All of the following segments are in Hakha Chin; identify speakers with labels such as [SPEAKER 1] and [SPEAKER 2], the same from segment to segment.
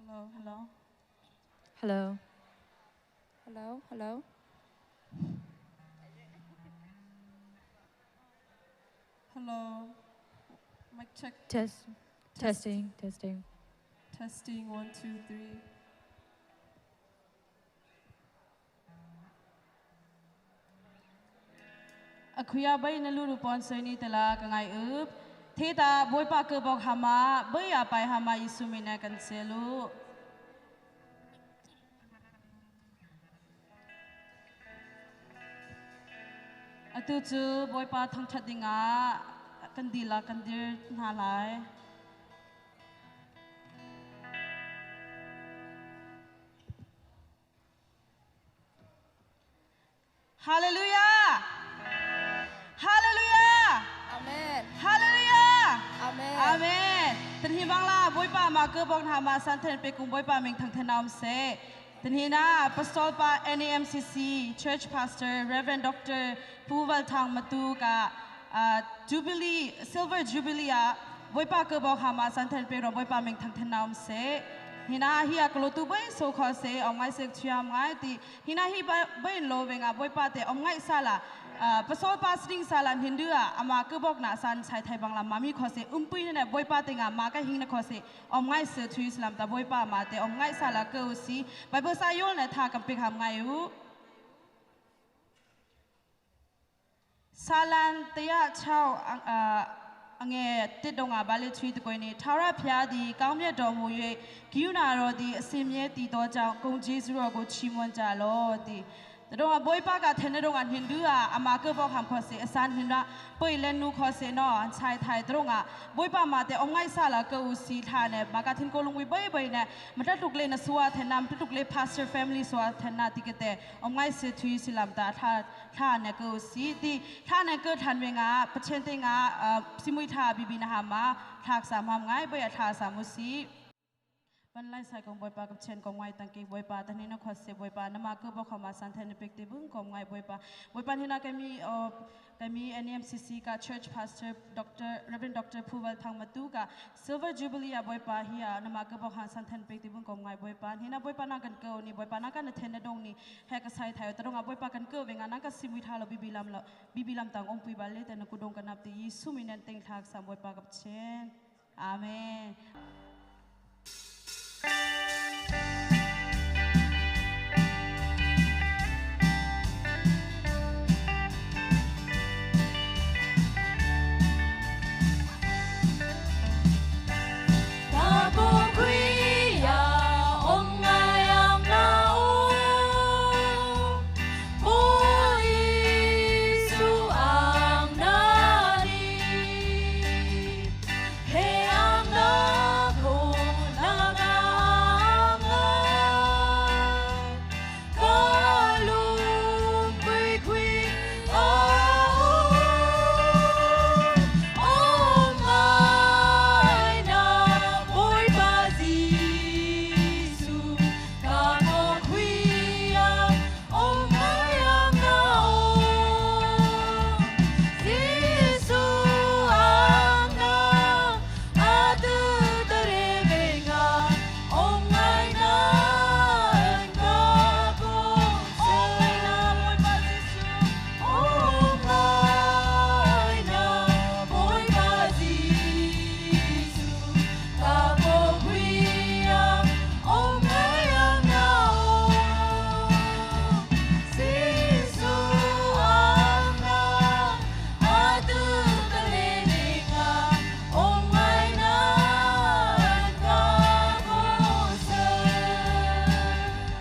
[SPEAKER 1] Hello, hello.
[SPEAKER 2] Hello.
[SPEAKER 3] Hello, hello.
[SPEAKER 1] Hello. Mic check.
[SPEAKER 2] Test. Testing. Testing.
[SPEAKER 1] Testing. 1, 2, 3.
[SPEAKER 4] Akhuya bai na luru pon soini tala ka ngai up theta boipa ke bok hama bai a pai hama Isu mina kan selu. Atu cu Bawipa thangṭhat dingah kan dihlak kan dir hna lai. Hallelujah! Hallelujah!
[SPEAKER 3] Amen.
[SPEAKER 4] Hallelujah!
[SPEAKER 3] Amen.
[SPEAKER 4] Amen. Tan hi bangla Bawipa ma ke bok hna ma san then pe kung Bawipa ming thang then naum se. Tan hi na Pastor pa NAMCC Church Pastor Reverend Dr. Pu Val Thang Matu ka Jubilee Silver Jubilee ah Bawipa ke bok ha ma san then pe ro Bawipa ming thang then naum se. Hina hi a klo tu bai so kho se ong ngai sek chiam ngai ti hina hi bai lo venga Bawipa te ong ngai sala pasol pa sring sala hindu a ama ke bok na san chai thai bangla mami kho se umpui na Bawipa te nga ma ka hing na kho se ong ngai se thu Islam ta Bawipa ma te ong ngai sala ke si Bible sa yol na tha kam pe kham ngai u salan tia chau အငယ်တစ်တုံးကဘာလေးချွေးတကွင်းနေထာဝရဘုရားသည်ကောင်းမြတ်တော်မူ၍ဂိယူနာတော်သည်အစဉ်မြဲတည်သောကြောင့်ဂုဏ်ကျေးဇူးတော်ကိုချီးမွမ်းကြလော့သည်တော့ဘွေပါကထနေတော့ဟင်ဒူအမကဘောခမ်ခေါ်စေအစန်ဟင်ရာပွေလဲနုခေါ်စေနော်ချိုင်ထိုင်တော့ငါဘွေပါမာတဲ့အငိုင်းဆာလာကူစီထားနေမကထင်ကိုလုံဝိဘိဘိနေမတတုကလေနဆွာထနမ်တုကလေ pastor family ဆွာထနာတိကတဲ့အငိုင်းစေထွီစီလမ်တာထားထားနေကူစီတီထားနေကထန်ဝေငါပချင်းတင်ငါစီမွိထားဘီဘီနာဟာမာထากสามငိုင်းဘရထားสามุစီวันไล่ใส่กองบอยปากับเชนกองไว้ตังเกบอยปาตอนนี้นักขวัญเสบอยปานมาเกือบขมาสันเทนเป็กเตบุ้งกองไว้บอยปาบอยปาที่นักก็มีเอ่อก็มี NMCC กับ Church Pastor Dr. Reverend Dr. พูวัลทางมาตูกับ Silver Jubilee บอยปาเฮียนมาเกือบขมาสันเทนเป็กเตบุ้งกองไว้บอยปาที่นักบอยปานักกันเกอนี่บอยปานักกันเทนดงนี่แฮกใส่ไทยตรงอ่ะบอยปากันเกอเวงานักก็ซิมุยทาเราบีบีลำเราบีบีลำต่างองค์ปุยบาเลแต่นักกุดงกันนับตีสุมินันเต็งทากสามบอยปากับเชนอาเมน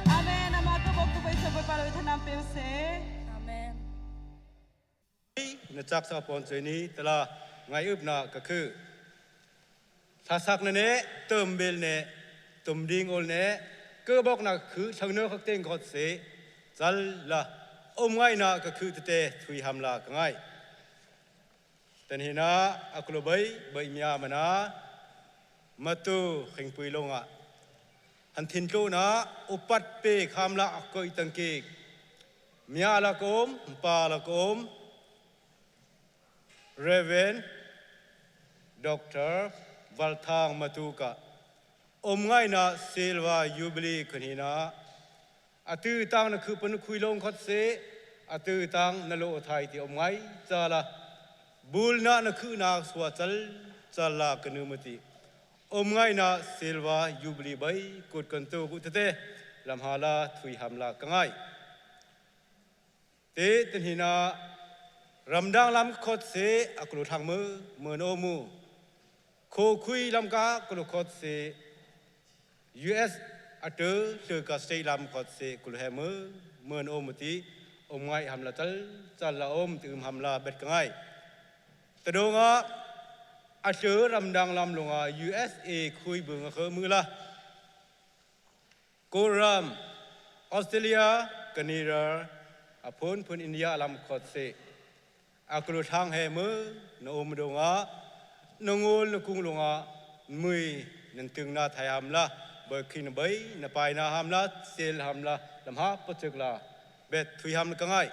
[SPEAKER 4] อาเมนอามาก็บอกตัวไปสบายปาเราทนำเปเซ
[SPEAKER 3] Amen.
[SPEAKER 5] นะจักสะปอนเจนี้ตละไงอึบนะก็คือถ้าสักนะเนเติมเบลเนตุมดิงโอลเนก็บอกนะคือทางเนื้อขักเต็งขอดเสจัลละอมไงนะก็คือเตทุยหำลาก็ไงแต่นี่นะอักลบยใบมียามนะมาตูขิงปุยลงอ่ะหันทินโลนะอุปัตเปคำละก็อีตังเกกมียละกมปาละกม Reverend Dr. Valthang Matuka. Om ngai na Silva Jubilee kunhina atu tang na khu pun khui long khot se atu tang na lo thai ti om ngai cha la bul na na khu na suwa chal chal la kanu mati om ngai na Silva Jubilee bai kut kan tu ku te lamhala thui ham la kangai te tin hina ramdang lam khot se akulu thang mu mu no mu kho khui lam ka kulu khot se US atu tu ka state lam khot se kulu he mu mu no mu ti om ngai ham la chal chal la om ti um ham la bet kangai tadonga atu ramdang lam lunga USA khui bung kho mu la Koram Australia Canada aphun phun India lam khot se akulu thang he mu na um donga nangul na kung lunga mui nan tung na thai ham la bai khi na bai na pai na ham la sel ham la lam ha pachuk la bet thui ham ka ngai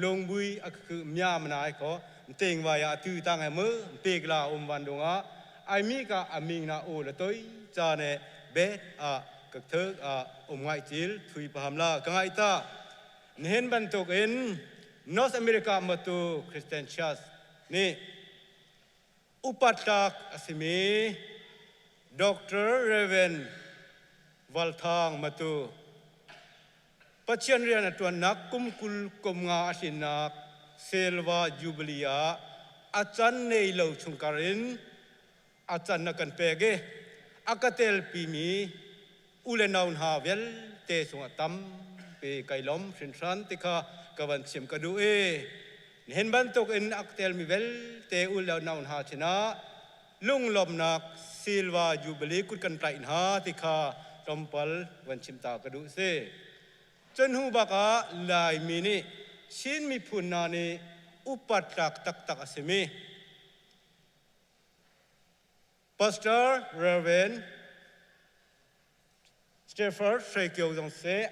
[SPEAKER 5] longbui akhu mya manai ko teng wa ya tu tang he mu pek la um wan donga ai mi ka aming na o la toi cha ne bet a kak thuk a um ngai chil thui pa ham la ka ngai ta nhen ban tok in North America matu Christian Church ni upatlak asimi Dr. Reverend Valthang matu Pathian rian a ṭuannak kum kul kum nga a hlinnak Silva Jubilee ah a can nei lo chungkar in a can na kan pek i a ka telpimi u le nau hna vialte cungah tampi kai lawm hrinhran ti kha ka van chim ka duh i nihin bantuk in a ka telmi vialte u le nau hna sinah lunglawmhnak Silva Jubilee kut kan tlaih hna ti kha tlawmpal van chim ta ka duh si. Cun hnu bak ah Laimi nih Chin miphun hna nih upat tlak taktak a simi Pastor Reverend Stafford Hreikio zong seh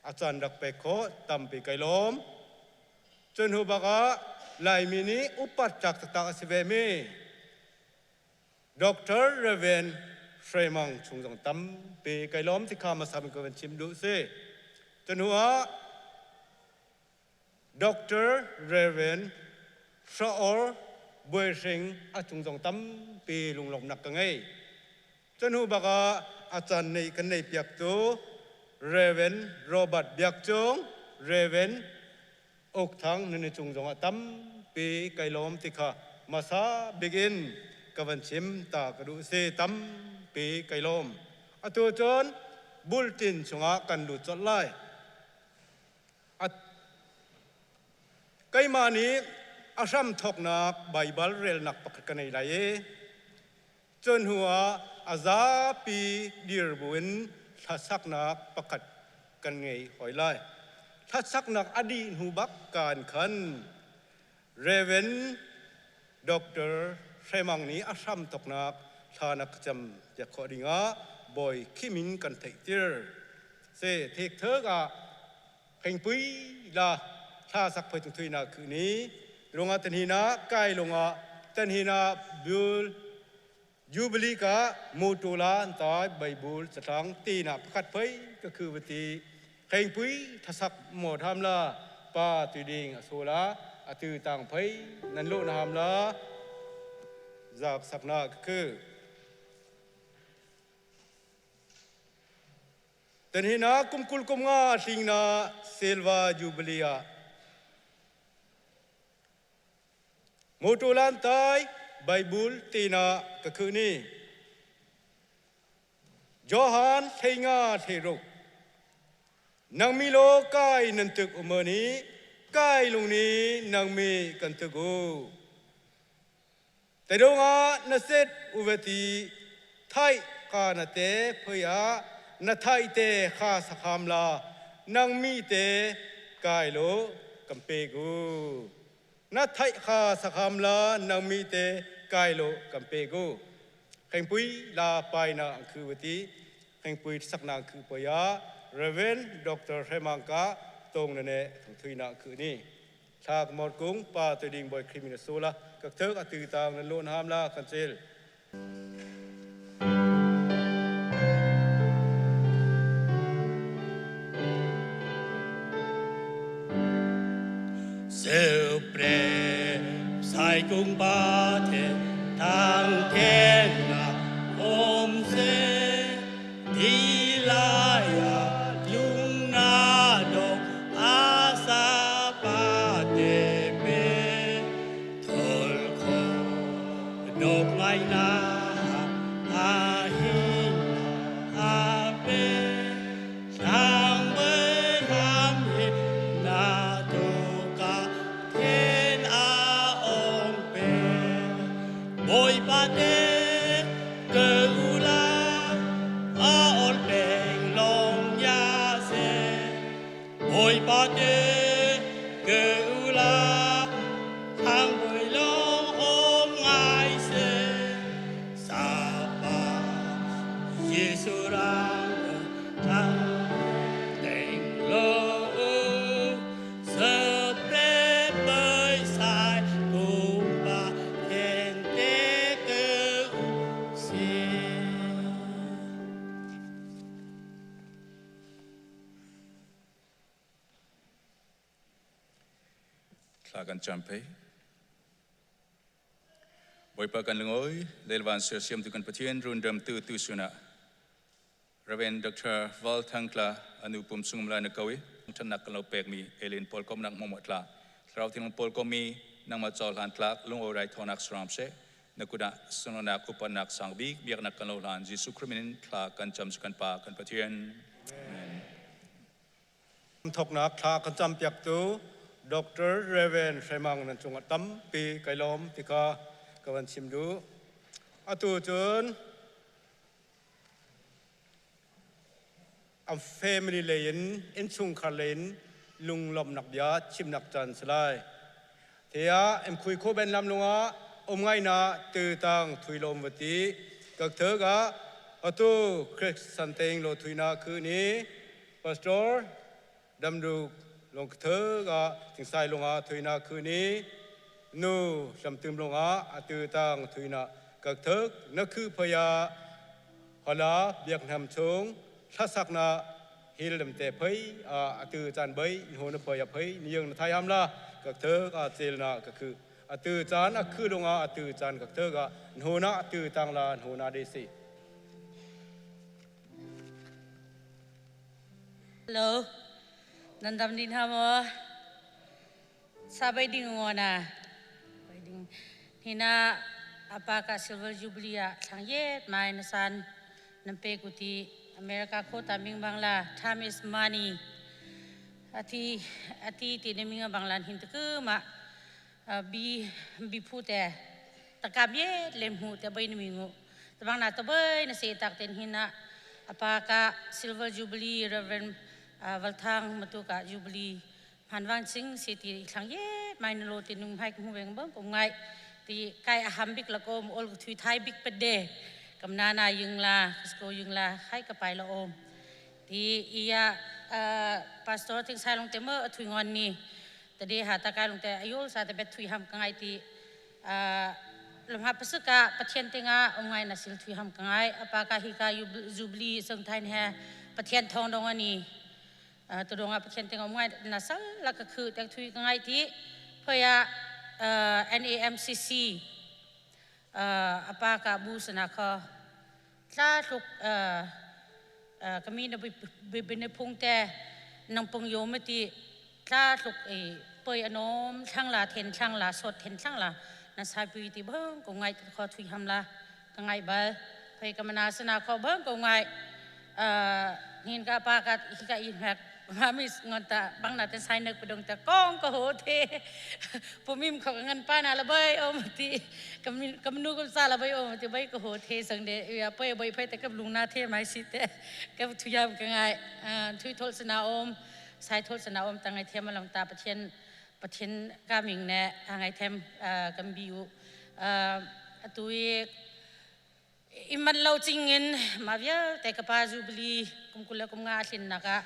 [SPEAKER 5] a caan rak pek khawh tampi kai lawm. Cun hnu bak ah Laimi nih upat tlak taktak a si vemi Dr. Reverend Hreimang chung zong tampi kai lawm ti kha hmasa bik ka van chim duh si. Cun hnu ah Dr. Reverend Hraor Buaihring a cung zong tampi lunglawmhnak ka ngei. Cu hnu bak ah a caan neih kan nei piaktu Reverend Robert Biak Cung, Reverend Uk Thang nan i cung zong ah tampi kai lawm ti kha hmasa bik in ka van chim ta ka duh si tampi kai lawm. Atu cun bulletin chungah kan lut colh lai. Keimah nih a hramthawknak Baibal relnak pakhat ka nei lai i cun hnuah a zapi dir buin hlasaknak pakhat kan ngei hoi lai. Hlasaknak a dih hnu bak kaan khan Reverend Dr. Hremang nih a hramthawknak thla na ka cam piak khawh dingah Bawi Khimin kan theihtir. Se thek thek ah khengpui la thla sak phoi tung thui na khu ni lunga tanhina kai lunga tanhina bul jubilee ka mutula tai baibul chatang ti na pakhat phoi ka khu wati khengpui thasak mo tham la pa tu ding asola atu tang phoi nan lo na ham la zak sakna ka Tanhina kum kul kum nga hlingna Silva Jubilee ah Motolan tai Bible tina ka khu ni Johan theinga theiruk nang mi lo kai nan tuk umani kai lung ni nang mi kan tuk u Tedonga na set uveti thai ka na te phoya na thai te kha sakham la nang mi te kai lo kampe gu na thai kha sakham la nang mi te kai lo kampe gu khengpui la pai na khu wati khengpui sakna khu poya Reverend Dr. Hemangka tong na ne thung na khu ni Thak mot kung pa te ding boy criminal sola kak thek atu tang nan lon ham la kan chel. Ngai kung pa the thang then na om se ti lai a lung na dong a sa pa te pe thol kho dok ngai na a hin a pe thang bơi ham hi na tu ka then a ong pe Bawipa te ke ula a ol peng long ya se Bawipa te ke ula thang bui long om ngai se Sapa Jesu rang thang teng lo
[SPEAKER 6] Thla kan cam phei. Bawipa kan lungawi, lelvan sersiamtu kan Pathian rundamtu tu sunah Rev. Dr. Val Thang Tla anu pum sungum lai na ko i ṭhatnak kan lo pekmi alien pawl komnak hmawmawh tla thlarau thinlung pawl komi nangmah cohlan tlak lungawi rai thawnak saram seh na kut ah sunonak upatnak sang bik biaknak kan lo hlan Jesuh Khrih min in thla kan cam cu kan Pa kan Pathian. Amen.
[SPEAKER 5] Thoknak thla kan campiaktu Dr. Rev. Hremang nan cungah tampi kai lawm ti kha ka van chim duh. Atu cun A family lei in innchungkhar lei in lunglawmhnak bia chimnak caan si lai. Tiah em khui kho ben lam lungah um ngai na tu tang thui lom va ti kak thuk ah atu Chris Santeng lo thui na khu ni pastor damru long thuk ah thingsai lungah thui na khu ni nu hlamtum lungah atu tang thui na kak thuk na khu phaya Hala biakhnam chung hlasaknak hil lemte phei a atu caan bei ho na phei a phei niyang na thai ham la ka thuk a cel na ka khu atu caan a khu lunga atu caan ka thuk a nho na atu tang la nho na de si.
[SPEAKER 7] Hello. Nan dam din ha maw? Sa bai ding ngona. Bai ding. Hina apa ka Silver Jubilee ah thlang yet mai na san nan pe ku ti America kho ta ming bangla time is money ati ati ti ne ming bangla hin te ku ma bi bi phu te takam ye lem hu te bai ni mingu tabang na to bai na se tak ten hina apa ka Silver Jubilee Reverend Valthang matu ka Jubilee Phanwang sing si ti thlang ye mai na lo ti nung hai ku weng bang ko ngai ti kai aham bik la kom ol thui thai bik pe de kam na na yung la ko yung la khai ka pai la om ti iya pastor thing sai long te mo thui ngon ni ta de ha ta kai long te ayul sa te bet thui ham ka ngai ti lamha pasaka pathian tenga ongai na sil thui ham ka ngai apa ka hi ka jubilee song thain he pathian thong dong ani Tudong ah Pathian ting om ngai na sal la ka khu tek thui ka ngai ti phoya NAMCC apa ka bu sana kha tla tluk kami na bi phung te nang pung yo ma ti tla tluk e poi anom thlang la then thlang la sot then thlang la na sai pui ti bang ko ngai kho thui ham la ka ngai bal phei ka mana sana kho bang ko ngai hin ka pa ka hi ka i hak mami ngon ta bang na te sai nak pedong ta kong ko ho the pumim kho ngan pa na la bai om ti kam kam nu kam sa la bai om ti bai ko ho the sang de ya pai bai phai te kam lung na the mai si te ka thuyam ka ngai thui thol sana om sai thol sana om ta ngai them lam ta pathian pathian ka ming ne ngai them kam bi u atu i iman lo cingin ma vialte ka pa jubilee kum kul le kum nga thlin nak ah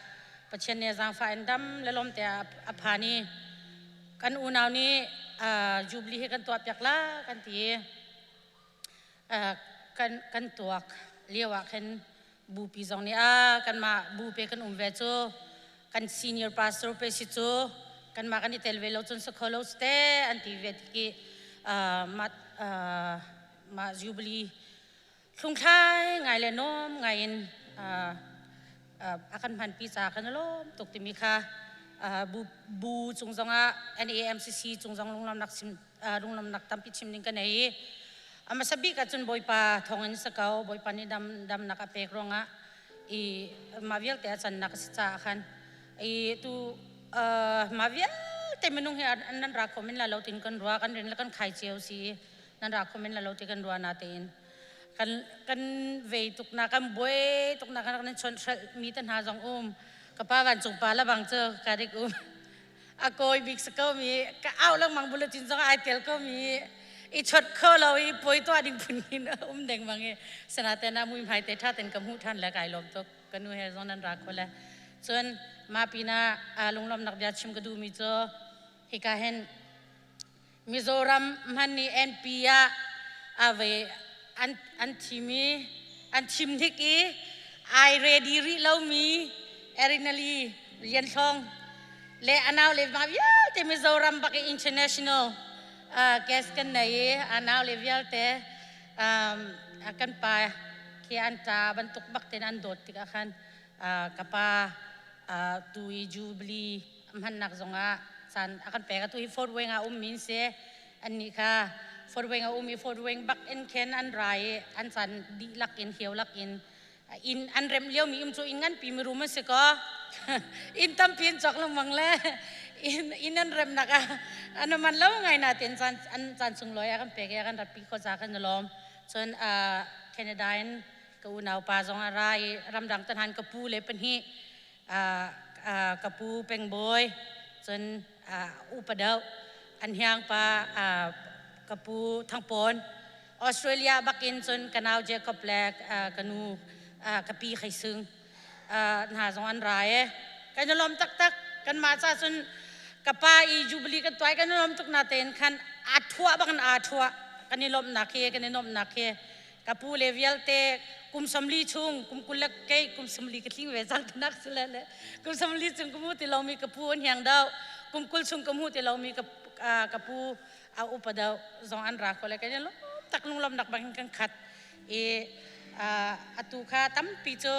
[SPEAKER 7] Pathian nih zaangfah in dam le lom te a phan i kan unau nih jubilee hi kan tuah piak la kan ti i kan tuak lio ah khin bupi zong nih a kanmah bu pe kan um ve cu kan senior pastor pe si cu kanmah kan i tel ve lo cun si kho lo te an ti ve tiki. Mah Jubilee thlungthlai ngai le nuam ngai in a kan hmanpi ca kan i lawm tuk timi kha bu cung zongah NAMCC cung zong lunglawmnak chim lunglawmnak tampi chim ding ka nei i a hmasa bik ahcun Bawipa thawngin si ko. Bawipa nih dam damnak a pek ruangah i mah vialte a cannak a si caah khan i tu mah vialte minung hi nan ra kho men la lo tin kan rua kan rin le kan khai cio si nan ra kho men la lo ti kan rua na tein kan kan vei tuk na kan buai tuk na kan chon hrelh mi te hna zong um ka pa vancung pa la bang cu ka rik um a kawi bik si ko mi ka au lengmang bulletin zong ai tel ko mi i chot kho lo i poi tuah ding phun in um deng bang i sanaten a mui hmai te tha ten ka hmuh than le kai lawm tuk. Ka nu he zong nan ra kho le. Cun mah pinah lunglawmnak bia chim ka duhmi cu hika hin Mizoram hman nih NP ah ave an an thimi an thim hnik i ai ready rih lomi Erinali Lian Hlawng le anau le ma vialte Mizoram bak i international guest kan nei i anau le vialte kan pa khi an ṭa bantuk bak tein an dawt tikah khan ka pa tu i Jubilee hmannak zongah caan a kan pek. Atu hi Fort Wayne ah ummi an si. Annih kha Fort Wayne a um i Fort Wayne bak in khin an ra i an caan dihlak in hiau lak in inn an remh liomi um cu inn nganpi mirum an si kaw inn tampi an cawk lengmang le inn an remnak ah an man lo ngai nain caan an caan sunglawi a kan pek i a kan ratpi khawh caah kan i lawm. Cun Canada in ka unau pa zong a ra i ramdang tahan ka pu le pahnih ka pu Pengbawi cun upa deuh an hiang pa ka pu Thangpawn Australia bakin cun ka nau Jacob le ka nu ka pi Kheisung hna zong an ra e kan i lawm taktak. Kanmah ca cun ka pa i jubilee kan tuai kan i lawm tuk na tein khan aa thuah bang aa thuah kan i lawmhnak hi kan i nuamhnak hi ka pu le vialte kum 40 chung kum 20 le kei kum 40 ka tling ve cang nak sile le kum 40 chung ka mu ti lomi ka pu an hiang deuh kum 20 chung ka mu ti lomi ka ka pu a upa deuh zong an ra ko le kan i lawm tak lunglawmnak bangin kan khat i atu kha tampi cu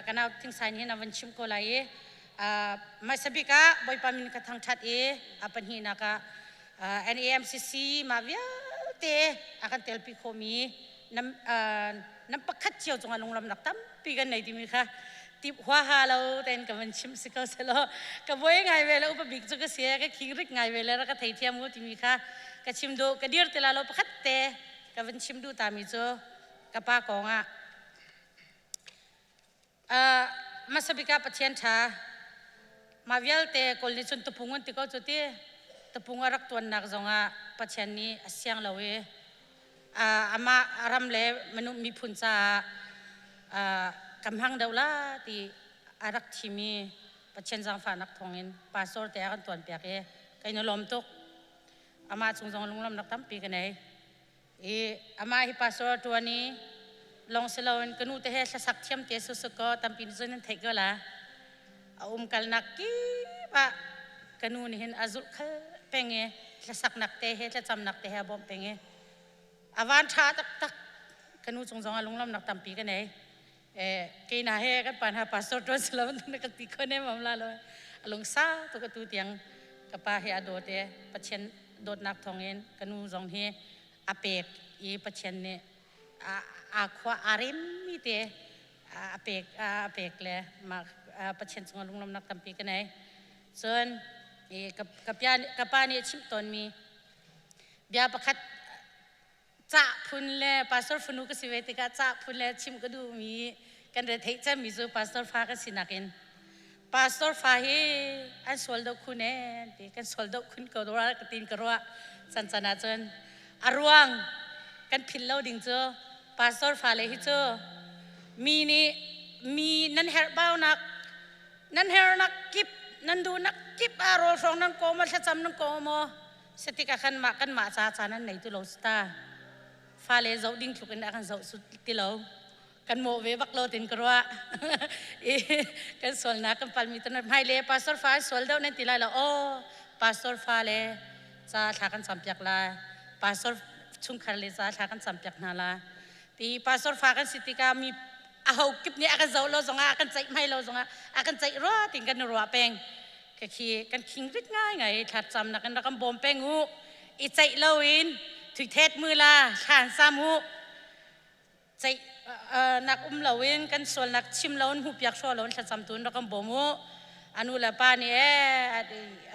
[SPEAKER 7] ka nau thingsain hin a van chim ko lai i hmaisa bik ah Bawipa min ka thangṭhat i a pahnihnak ah NAMCC mah vialte a kan telpi khawhmi nam pakhat cio cungah lunglawmnak tampi kan nei timi kha tip huaha lo tein ka van chim si ko selaw ka buai ngai ve le upa bik cu ka si ka khing rik ngai ve le ra ka theithiam u timi kha ka chim duh. Ka dir ti la lo pakhat te ka van chim duh tami cu ka pa kong ah hmasa bik ah Pathian ṭha mah vialte Kawl nih cun tupung an ti ko cu ti tupung a rak tuannak zongah Pathian nih a siang lo i amah ram le minung miphun caah ka hmang deuh la ti a rak thimi Pathian zaangfahnak thawngin pastor te a kan tuanpiak i kai na lawm tuk. Amah cung zong lunglawmnak tampi ka nei i amah hi pastor a ṭuan i long si loin ka nu te he hlasak thiam te su su ko tampi nih cun nan theih ko la. A umkalnak kip ah ka nu nih hin a zulh khal peng i hlasaknak te he thlacamnak te he a bawmh peng i a van ṭha taktak. Ka nu cung zong ah lunglawmnak tampi ka nei. Kei na he kan pa hna pastor ṭuan si lo na ka ti kho ne mam la lo a lungsa tuk. Atu tiang ka pa hi a dawt i Pathian dawtnak thawngin ka nu zong hi a pek i Pathian nih a khua aa remmi te a pek a pek le mah Pathian cungah lunglawmnak tampi ka nei. Cun ka pa nih a chimh tawnmi bia pakhat cah phun le pastor fanu ka si ve tikah cah phun le chim ka duhmi kan re theih cemmi cu pastor fa ka sinak in pastor fa hi an sual do khun e ti kan sual do khun ko dora ka tin ka ruah chan chan ah cun a ruang kan phil lo ding cu pastor fa le hi cu mi nih mi nan herh baunak nan hernak kip nan duhnak kip a rawl hrawng nan ko maw thlacam nan ko maw setik ah khan mah kan mah ca ca nan nei tu lo sta fale zoh ding tluk in a kan zoh su ti lo kan mawh ve bak lo tin ka ruah i kan sualnak kan palmi tan hmai le pastor fa sual deuh nan ti lai lo. Oh, pastor fa le ca thla kan cam piak lai. Pastor chungkhar le ca thla kan campiak hna la. Ti pastor fa kan si tikah mi aho kip nih a kan zoh lo zongah a kan ceih hmai lo zongah a kan ceih rua tin kan ruah peng. Ka khi kan khing rit ngai ngai thla cam nak in rak kan bawm peng u. I ceih lo in thui thet mu la thlan sam u. Ceih nak um lo in kan sualnak chim lo in hmuhpiak hraw lo in thlacam tu in rak kan bawm u. Anu le pa nih ee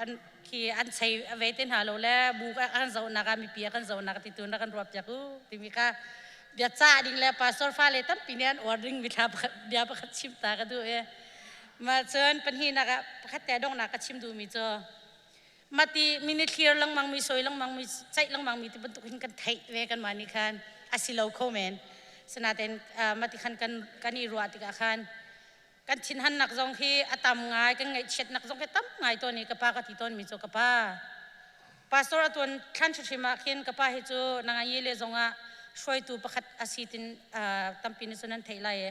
[SPEAKER 7] an khi an chei ve te hna lo le bu kan zohnak ah mipi kan zohnak ti tu in rak kan ruahpiak u timi kha bia cah ding le pastor fale tampi nih an uar ding mi thla bia pakhat chim ta ka duh i ma cun pahnihnak ah pakhat te donghnak ka chim duhmi cu mati mini thlir lengmang mi soi lengmang mi ceih lengmang mi ti bantuk hin kan theih ve kan mah nih khan asi lo kho men sinaten mati khan kan kan i ruah tikah khan kan thinhannak zong hi a tam ngai kan ngaihchiatnak zong hi tam ngai tawn i ka pa ka ti tawn mi cu ka pa pastor atuan thlan hrim ah khin ka pa hi cu nanga ye le zongah hruaitu pakhat asi tin tampi ni cun an theih lai e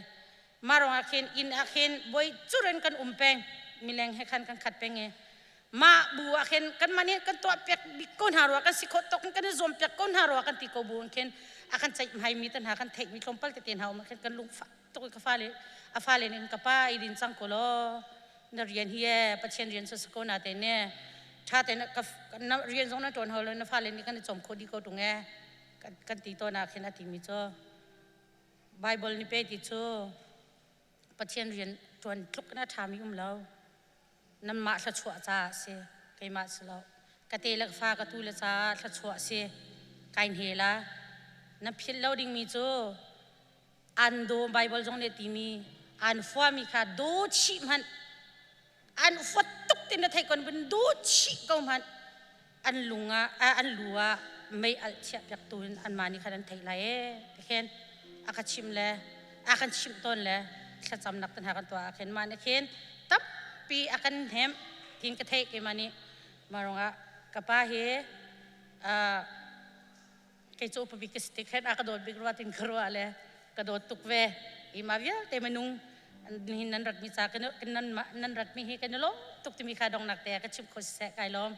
[SPEAKER 7] mah ruangah khin inn ah khin boi curin kan um peng mileng he khan kan khat peng i mah bu ah khin kan mah nih kan tuah piak bik ko hna rua kan si khawh tok kan i zuam piak ko hna rua kan ti ko bu in khin a kan ceih hmai mi tan hna kan theih mi tlawmpal tete hna um ah khin kan lungfah tuk i ka fale a fale nih ka pa i din cang ko law na rian hi e Pathian rian cu si ko na te ne tha te na ka na rian zong na ṭuan hau lo na fale nih kan i cawm kho dih ko tung e kan ti tawn ah khin a ti mi cu Bible nih pe ti cu Pathian rian ṭuan tluk in a ṭhami um lo. Nanmah thluachuah caah a si, keimah si lo. Ka te le ka fa ka tu le caah thluachuah a si. Kai hne la. Na philh lo dingmi cu an daw Bible zong nih a timi an fuami kha daw chih hmanh an fuat tuk tin na theih kon bun daw chih ko hmanh an lung ah an lu ah mei alh chiah piak tu in anmah nih khan an theih lai ee tikhin a ka chim le a kan chimh tawn le thlacamnak te hna kan tuah ah khin mah nih khin tampi a kan hnemh tin ka theih keimah nih mah ruangah ka pa hi kei cu upa bik ka si tik khan a ka dawt bik rua tin ka ruah le ka dawt tuk ve i mah vialte minung nihin nan rat mi ca kan nan nan rat mi hi kan i lawm tuk timi kha dongnak te ka chim kho siseh kai lawm.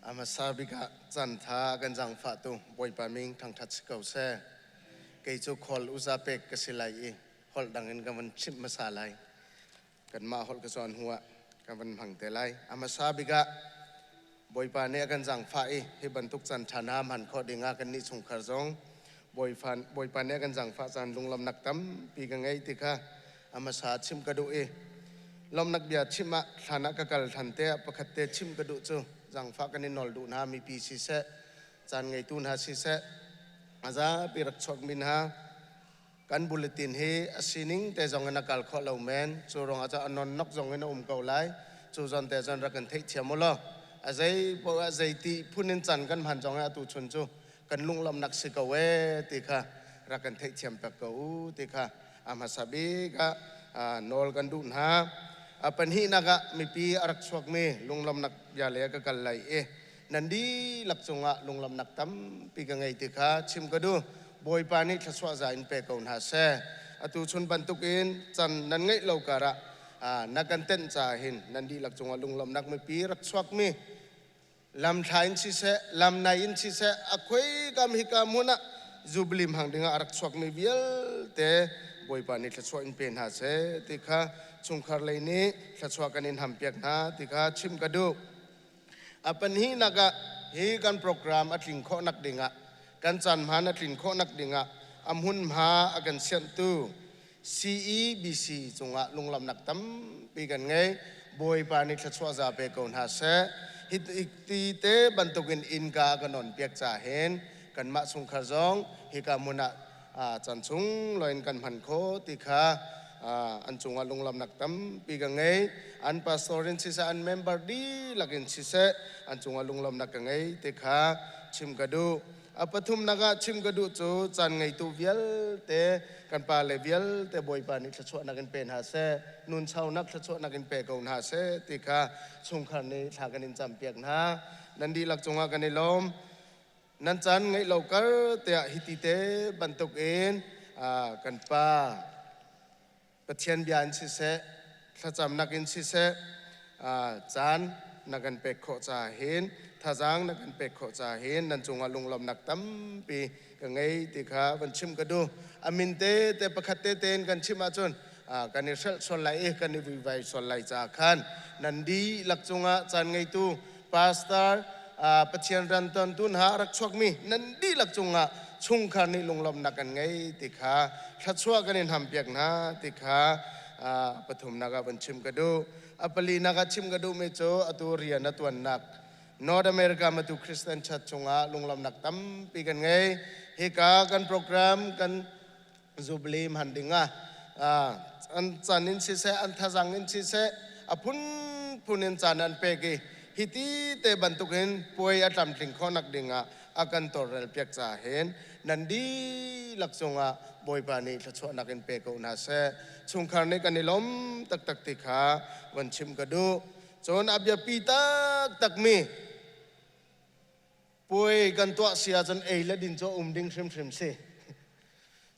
[SPEAKER 8] A hmasa bik ah cantha kan zaangfah tu Bawipa min thangṭhat si ko seh. Kei cu khual uza pek ka si lai i holh dang in ka van chimh hmasa lai. Kanmah holh ka cawn hnu ah ka van hmang te lai. A hmasa bik ah Bawipa nih a kan zaangfah i hi bantuk caan ṭha hna hman khawh ding ah kannih chungkhar zong Bawipa nih a kan zaangfah caan lunglawmhnak tampi ka ngei ti kha a hmasa chim ka duh i lawmhnak bia chim ah hlan ah ka kal hlan te ah pakhat te chim ka duh cu zaangfah kan i nawl duh hna mipi siseh caan ngeitu hna siseh a zapi rak chuakmi hna kan bulletin hi a sining te zong in a kal khawh lo men cu ruangah cun a nonnok zong in a um ko lai cu zawn te cun rak kan theihthiam u law a zei poah zei ti phun in can kan hman zong hi atu chun cu kan lunglawmhnak si ko ee ti kha rak kan theihthiam pek ko u ti kha a hmasa bik ah nawl kan duh hna a pahnihnak ah mipi a rak chuakmi lunglawmhnak bia le ka kal lai i nan dihlak cungah lunglawmhnak tampi ka ngei ti kha chim ka duh. Bawipa nih thluachuah za in pe ko hna seh. Atu chun bantukin can nan ngeih lo karah na kan tenh caah hin nan dihlak cungah lunglawmhnak mipi rak chuakmi lamthla in siseh, lamnai in siseh, a khuikam hika hmun ah Jubilee hmang dingah a rak chuakmi vialte Bawipa nih thluachuah in pe hna seh ti kha chungkhar lei nih thluachuah kan in hampiak hna ti kha chim ka duh. A pahnihnak ah hi kan program a tlin khawhnak dingah kan caan hmaan a tlin khawhnak dingah a hmunhma a kan sianhtu CEBC cungah lunglawmhnak tampi kan ngei. Bawipa nih thluachuah za pe ko hna seh. Hi ti te bantukin innka a kan on piak ca hin kanmah chungkhar zong hika hmun ah caan chung loin kan hman khawh ti kha an cungah lunglawmhnak tampi ka ngei. An pastor in siseh, an member dihlak in siseh, an cungah lunglawmhnak ka ngei ti kha chim ka duh. A pathumnak ah chim ka duh cu caan ngeitu vialte kan pale vialte Bawipa nih thluachuahnak in pe hna seh, nunchaunak thluachuahnak in pe ko hna seh ti kha chungkhar nih thla kan in campiak hna. Nan dihlak cungah kan i lawm. Nan caan ngeih lo kar tiah hiti te bantukin kan pa Pathian bia in siseh, thlacamnak in siseh, Caan na kan pek khawh ca hin thazaang na kan pek khawh ca hin nan cungah lunglawmhnak tampi ka ngei ti kha van chim ka duh. A min te te pakhat te tein kan chim ahcun kan i hrelh sual lai i kan i vuivai sual lai caah khan nan dihlak cungah caan ngeitu pastor Pathian riantuantu hna a rak chuakmi nan dihlak cungah chungkhar nih lunglawmhnak kan ngei ti kha thluachuah kan in hampiak hna ti kha pathumnak ah van chim ka duh. A palinak ah chim ka duhmi cu atu rian a tuannak North America Matu Christian Church chungah lunglawmhnak tampi kan ngei. Hika kan program kan Jubilee hman dingah an chan in siseh an thazang in siseh a phunphun in caan an pek i hiti te bantukin puai a tlamtling khawhnak dingah a kan tawlrel piak caah hin nan dihlak cungah Bawipa nih thluachuahnak in pe ko hna seh. Chungkhar nih kan i lawm taktak ti kha van chim ka duh. Cun a biapi taktakmi puai kan tuah si ahcun ei le din cu a um ding hrimhrim si.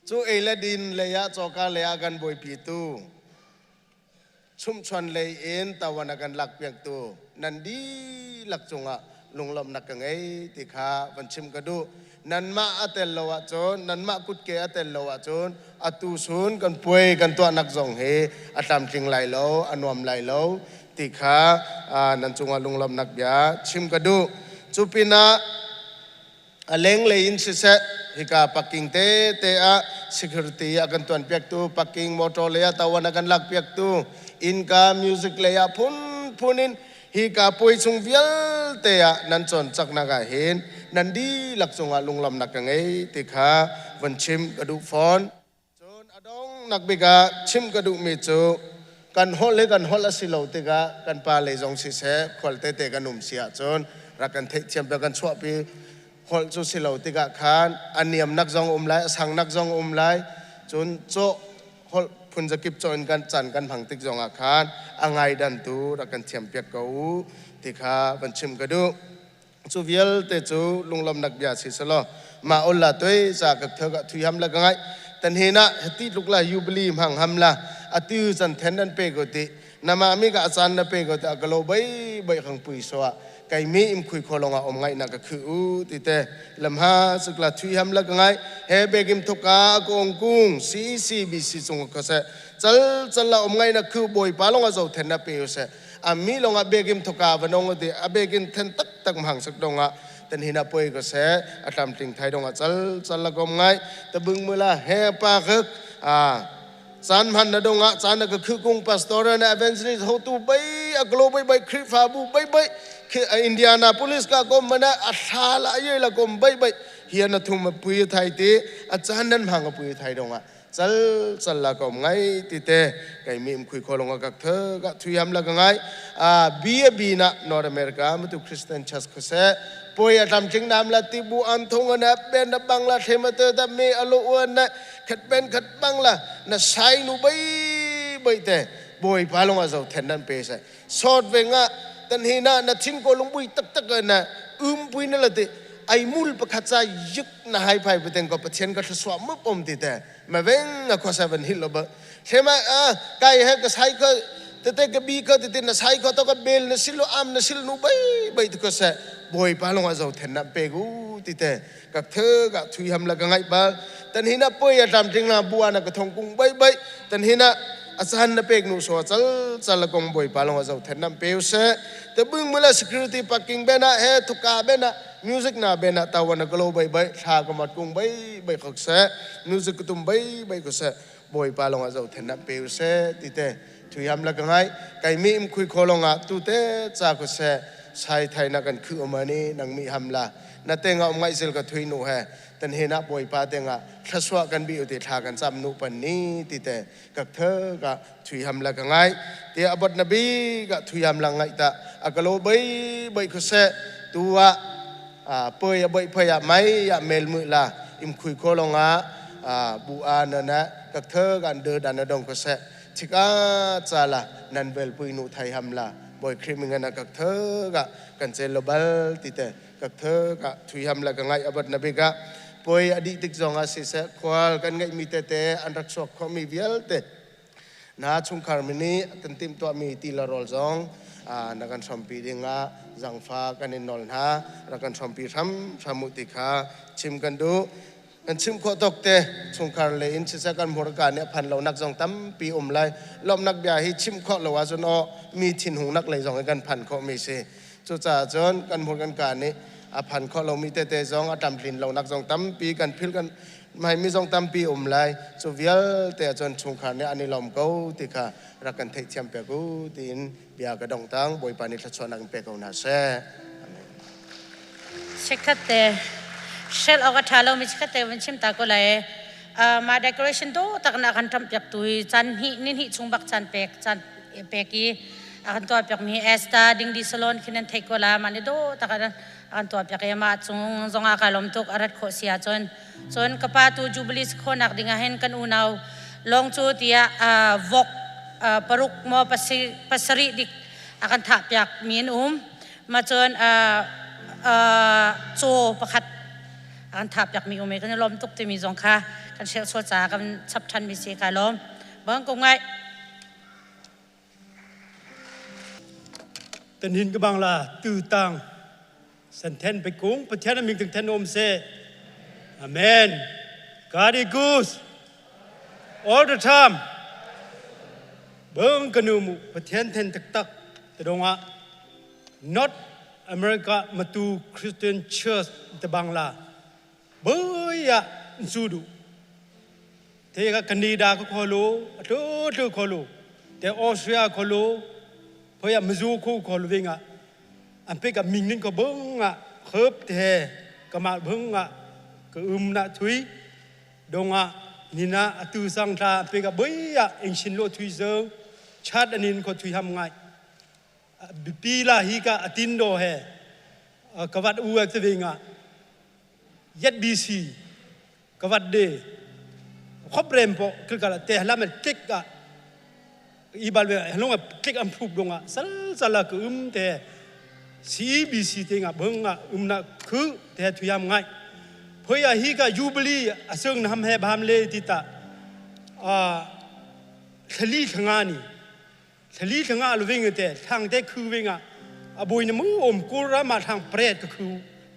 [SPEAKER 8] Cu ei le din lei ah cawka lei ah kan buaipitu chumhchuan lei in tawan a kan lakpiaktu nan dihlak cungah lunglawmhnak ka ngei ti kha van chim ka duh. Nanmah a tel lo ahcun, nanmah kutke a tel lo ahcun atu sun kan puai kan tuahnak zong hi a tlamtling lai lo, a nuam lai lo ti kha nan cungah lunglawmhnak bia chim ka duh. Cu pinah a lenglei in siseh hika parking te te ah security a kan tuanpiaktu parking motor lei ah tawan a kan lakpiaktu innka music lei ah phunphun in hika puai chung vialte ah nan cawnchaknak ah hin nan dihlak cungah lunglawmhnak ka ngei ti kha von chim ka duh fawn. Cun a donghnak bik ah chim ka duhmi cu kan holh hi kan holh a si lo tikah kan pa lei zong siseh khual tete kan um si ahcun rak kan theihthiam piak kan chuahpi holh cu si lo tikah khan a niamnak zong um lai a sangnak zong um lai cun cawh holh phun zakip cawh in kan caan kan hmang tik zongah khan a ngaidantu rak kan thiam piak ko u ti kha van chim ka duh. Cu vialte cu lunglawmnak bia si selaw mah ol la toi za ka thơ ka thui ham la ka ngai tan he na hati tluk la jubilee hmang ham la atu chan then nan pe ko ti nama mi ka achan na pe ko ti ka lo bai bai khang pui so a kai mi im khui kho longa om ngai na ka khu u ti te lamha sukla thui ham la ka ngai he begim thuka kong kung CCBC chung ka se chal chal la om ngai na khu boi pa longa zo then na pe se a mi longah biakim thoka vanong ti a biakin then tak tak mahang sak dongah tan hina poi ko se a tlamtling thai dongah chal chal la kom ngai tabung mula he pa khak a caan hman na dongah caan na ka khu kung pastor na evangelist hotu bai a glo bai bai khrifabu bai bai Indianapolis ka kom mana a thla la ye la kom bai bai hian na thum pui thai ti a caan nan hang a pui thai dongah cal cal la ka um ngai ti te kai mi um khui kholong ka the ka thuyam la ka ngai a bi a bi na North America mutu Christian Church ko se poi a tlam ching nam la ti bu an thong na ben na bang la thema te da me alo uan na khat ben khat bang la na sai nu bai bai te boi pa long a zo then nan pe se sot ve nga tan hi na na thin ko lung bui tak tak na um pui na la te ai mul pakhat cha yik na hai phai pateng ko pathian ka thlaswa mup om ti te ma veng na kho sa van hil lo ba thema a kai he ka sai ko te te ka bi ko te te na sai ko to ka bel na sil lo am na sil nu bai bai tu ko se boi pa long a zo then na pe gu ti te ka the ka thui ham la ka ngai ba tan hi na poi a tlam ting na bua na ka thong kung bai bai tan hi na asan na pek nu so chal chal kong boi pa long a zo then nam pe se te bung mula security parking bena he thuka bena music na bena tawana glo bai bai thla ka mat kung bai bai khok se music tum bai bai ko se boi pa long a zo then na pe se ti te thuyam la ka ngai kai mi im khui kholonga tu te cha ko se sai thai na kan khu omani nang mi ham la na te nga om ngai zel ka thui nu he tan he na boi pa te nga thlaswa kan bi uti thla kan cham nu pan ni ti te ka the ka thuyam la ka ngai te abot na bi ka thuyam la ngai ta akalo bai bai ko se tua a poi a bai phai a mai a mel mu la im khui kho longa a bu a na na ka the kan de dan na dong ko se chika cha la nan bel pui nu thai ham la boy khrim nga na ka the ka kan chel lo bal ti te ka the ka thui ham la ka ngai abat na bi ka poi adi tik zong a si se khwal kan ngai mi te te an rak sok kho mi vialte na chungkhar mi nih kan timhtuahmi ti le rawl zong Na kan hrawmpi dingah zangfa kan in nawl hna. Rak kan hrawmpi hramhram u ti kha chim kan duh. Kan chim khawh tawk te chungkhar le in siseh kan hmurka nih a phan lonak zong tampi um lai. Lawmhnak bia hi chim khawh lo ahcun aw mi thinhungnak lei zong hi kan phan khawhmi si. Cucaah cun kan hmur kan ka nih a phan khawh lomi tete zong a tlamtlin lonak zong tampi kan philh kan hmaimi zong tampi um lai. Cu vialte ahcun chungkhar nih an i lawm ko ti kha rak kan theihthiam piak u tiin bia ka dong tang. Bawipa nih thluachuahnak in pe ko hna seh. Amen.
[SPEAKER 7] Chikkhat te shell awk a ṭha lomi chikkhat te van chim ta ko lai. Mah decoration dawh tak na kan ṭamh piak tu hi caan hnih ni hnih chung bak caan pek caan pek i a kan tuah piak mi hi Esther Dingdi Salon khin nan theih ko la. Mah nih dawh tak a kan tuah piak i mah cung zong ah kai lawm tuk a rat khawh si ahcun. Cun ka pa tu Jubilee khawnak ding ah hin kan unau lawng cu tiah vok paruk maw pasarih dik a kan thah piak mi an um. Ma cun caw pakhat a kan thah piak mi um i kan i lawm tuk timi zong kha kan hrelh sual caah kan chap ṭhan mi si kai lawm. Bang ko ngai.
[SPEAKER 5] Tan hin ka bang la tu tang san then pe kung Pathian aming tung then om se. Amen. God is good all the time. Bang kanu mu Pathian then tak tak te dong ah North America Matu Christian Church te bangla boya nsu du te ka Canada ka kholo athu thu kholo te Austria kholo phoya Mizo khu kholo vinga an pe ka ming ning ko bung a khop te kama bung a ka um na thui donga nina atu sang tha pe ka boya ing shin lo thui zo chat anin ko thui ham ngai bipi la hi ka atin do he kawat u ek te nga yet bc kawat de khop rem po kal te lam click a i bal ve hlong a click am phup donga sal sala ku um te CBC te nga bung nga um na khu te thuyam ngai phoi a hi ka jubilee asung nam he bam le ti ta a thali thanga ni Thali thanga lu ving te thang te khu vinga abui na mu om kur ra ma thang pret ka khu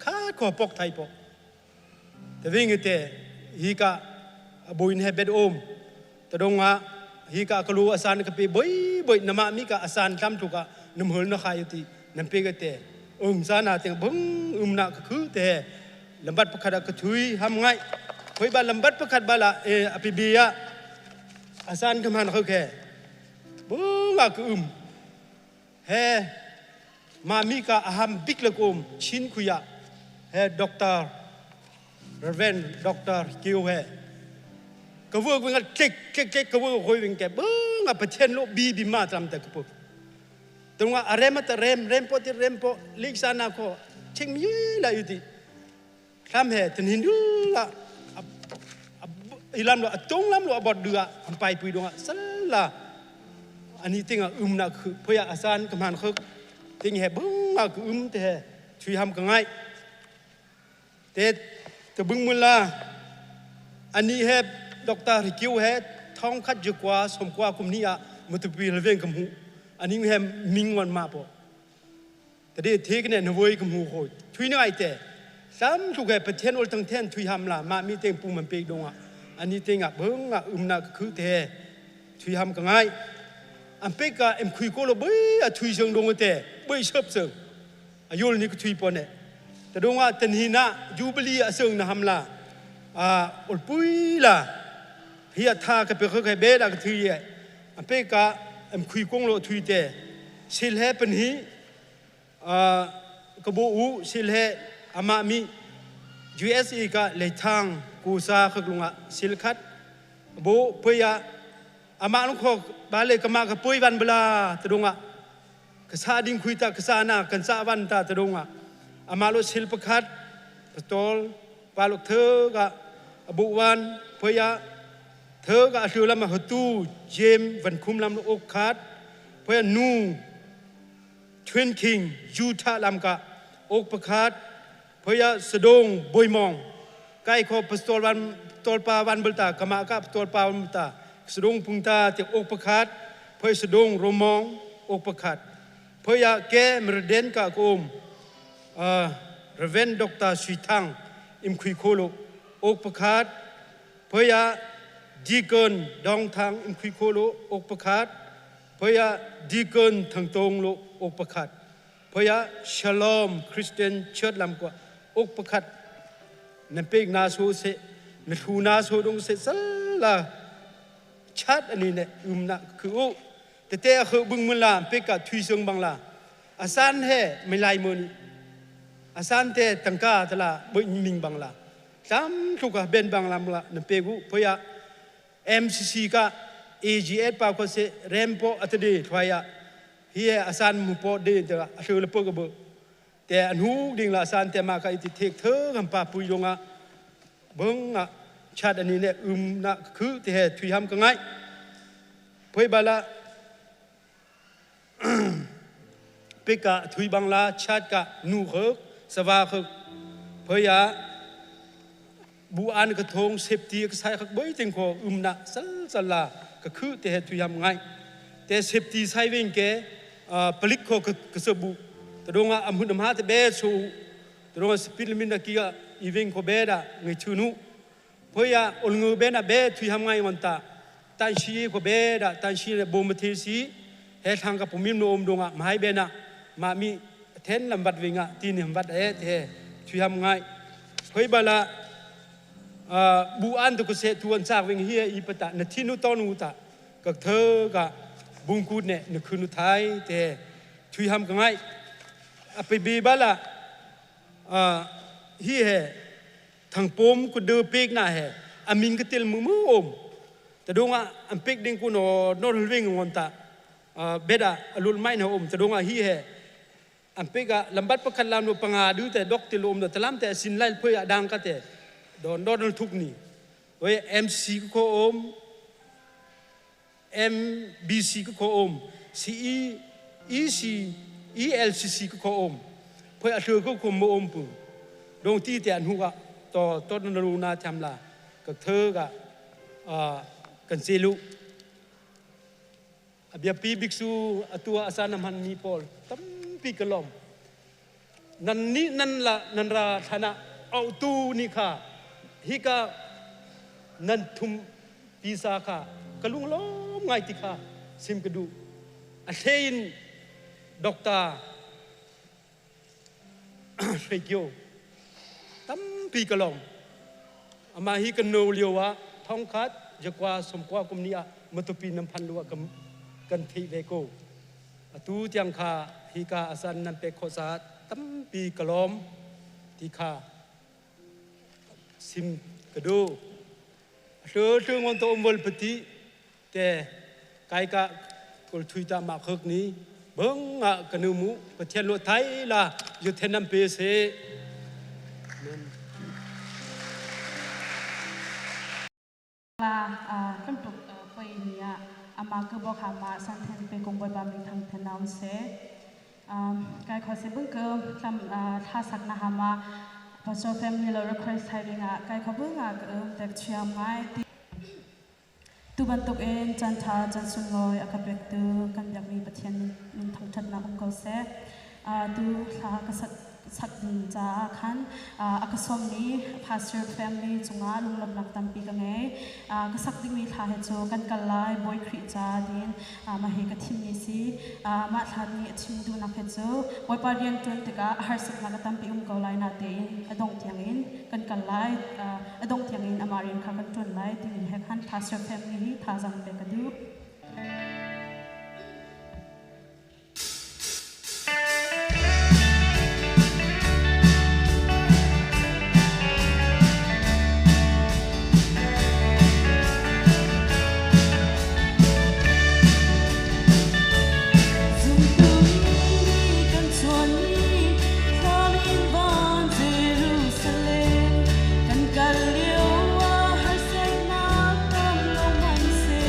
[SPEAKER 5] kha ko pok thai po te ving te hi ka abui ne bet om ta donga hi ka kalu asan ka pe boi boi nama mi ka asan tam tu ka num hul na khai ti nam pe ka te um sa na te bung um na ka khu te lambat pakhat ka thui ham ngai khoi ba lambat pakhat ba la e api bia asan ka man kho ke bunga ka um he mami ka aham bik le kum chin khuya he doctor Reverend Doctor Kiu he ka vu winga click click click ka vu hoi wing ke bunga pathian lo bi bi ma tram ta ka pu tunga arem ta rem rem po ti rem po lik sa na ko ching mi la yu ti thlam he tin hin du la ilam lo atung lam lo abot dua ampai pui donga sala ani tinga um na khu phoya asan kaman khuk ting he bung ma ku um te he thui ham ka ngai te te bung mula ani he doctor rikiu he thong khat ju kwa som kwa kum ni a mutupi lveng kam hu ani he ming wan ma po တတဲ့ထေကနေနဝေးကမူခိုထွေးနေအိုက်တဲ့စမ်သူကပထန်အလတန်ထန်ထွေဟမ်လာမာမီတင်ပူမပေဒုံအနီတင်ကဘုံငါဥမနာခုတဲ့ထွေဟမ်ကငိုင်အမ်ပေကအမ်ခွီကိုလဘေးအထွေဆုံဒုံတဲ့ဘေးရှပ်ဆုံအယိုလနိကထွေပေါ်နေတဒုံကတန်ဟိနာဂျူဘလီအဆုံနဟမ်လာအာအလပူလာဟီအသာကပေခခဲဘေဒါကထွေရဲ့အမ်ပေကအမ်ခွီကုံလိုထွေတဲ့ဆီလဟပန်ဟီ กบูอูสิลเฮอามามี USA กะเลทางกูซาขกลุงะสิลคัดบูพยาอามาลุงขบาเลกมากะปุยวันบลาตดุงะกษาดิงคุยตากษานากันซาวันตาตดุงะอามาลุสิลประคัดปตอลปาลุเธอกะบุวันพยาเธอกะอัลลามะฮตูเจมวันคุมลำอกคัดพยานู Twin King Utah lamka ok pakhat phaya sadong boimong kai kho pastol wan tolpa wan bulta kama ka tolpa wan bulta sadong pungta te ok pakhat phaya sadong romong ok pakhat Phoya ke mrden ka kum Reverend Dr. Sui Thang im khui kholo ok pakhat Phoya Deacon Dong Thang im khui kholo ok pakhat Phoya Deacon Thang Tong lo ok pakhat Phoya Shalom Christian Church lam kwa ok pakhat na pek na so se na thu na so dong se sal la chat ani ne um na khu u te te khu bung mun la pe ka thui sung bang la asan he milai mun asan te tangka tala boi ming bang la tam thu ka ben bang lam la na pe gu phoya MCC ka AGS pa ko se rempo atade thwaya hi asan mu po de ta a le po ko bo te an hu ding la san te ma ka iti thek thơ gam pa pui donga bung a chat ani ne na khu te he thui ham ka ngai phoi bala pe ka thui bang la chat ka nu khok sawa khok phoi ya bu an ka thong safety ka sai khak boi ting ko na sal sal la ka khu te he thui ham ngai te safety sai wing ke palik ko ka se bu te donga amhun ha te be su te donga speed limit na ki i wing ko be da ngai chu nu phoi ya ol ngu be na be thui ham ngai wan ta tan shi ko be da tan shi le bom thi si he thang ka pumim no om donga mai be na ma mi then lam bat winga ti ni bat e te thui ham ngai phoi bala bu an tu ko se tu an chak wing hi i pata na thi nu to nu ta ka thơ ka bung kut ne na khunu thai te thui ham ka ngai a pe bi bala hi he thang pom ku de pek na he amin ka tel mu mu om ta donga am pek ding ku no no wing ngon ta beda alul mai na om ta donga hi he am pek a lambat pakhat lam no panga du te dok te lom ta lam te sin lai phoi adang ka te don don thuk ni oi MC ko om MBC ko om CE EC ELCC ko om phoi a thu ko ko mo om pu dong ti te an hu ka to to na ru na tham la ka thơ ka kan se lu abia pi biksu atua asana man mi pol tam pi kalom nan ni nan la nan ra thana au tu ni kha hi ka nan thum pi sa kha kalung lom ngai ti kha sim ka du a thein doctor Shrekyo tam pi kalom ama hi kan no liwa thong khat jakwa somkwa kumnia matupi nam phan luwa kam kan thi ve ko atu tiang kha hi ka asan nan pe kho sa tam pi kalom ti kha sim ka du thu thu ngon to umol pati te kai ka kol thui ta ma khok ni beng a kanu mu pathian lo thai la yu then nam pe se
[SPEAKER 4] la kan tuk poi nia ama ke bo kha ma san then pe kong boy ba mi thang then naun se kai kho se bung ke tam tha sak na hama pastor family lo request having a kai kho bung a ke tek chiam ngai ti tu ban tuk en chan tha chan sun loi akapek tu kan yak mi pathian min thang that na um ko se tu thla ka sak sak din cha khan akasom ni pastor family chunga lunglom nak tampi ka nge ka sak ding mi thla he chu kan kalai boy khri cha din ma he ka thim ni si ma thla ni achim du nak he chu boy pa rian tun te ka har sak na ka tampi ko lai na te in adong thiang in kan kalai adong thiang in amarin kha kan tun lai tin he khan pastor family hi tha jang pe ka du
[SPEAKER 1] Kan kalio har sai na tam lo man se.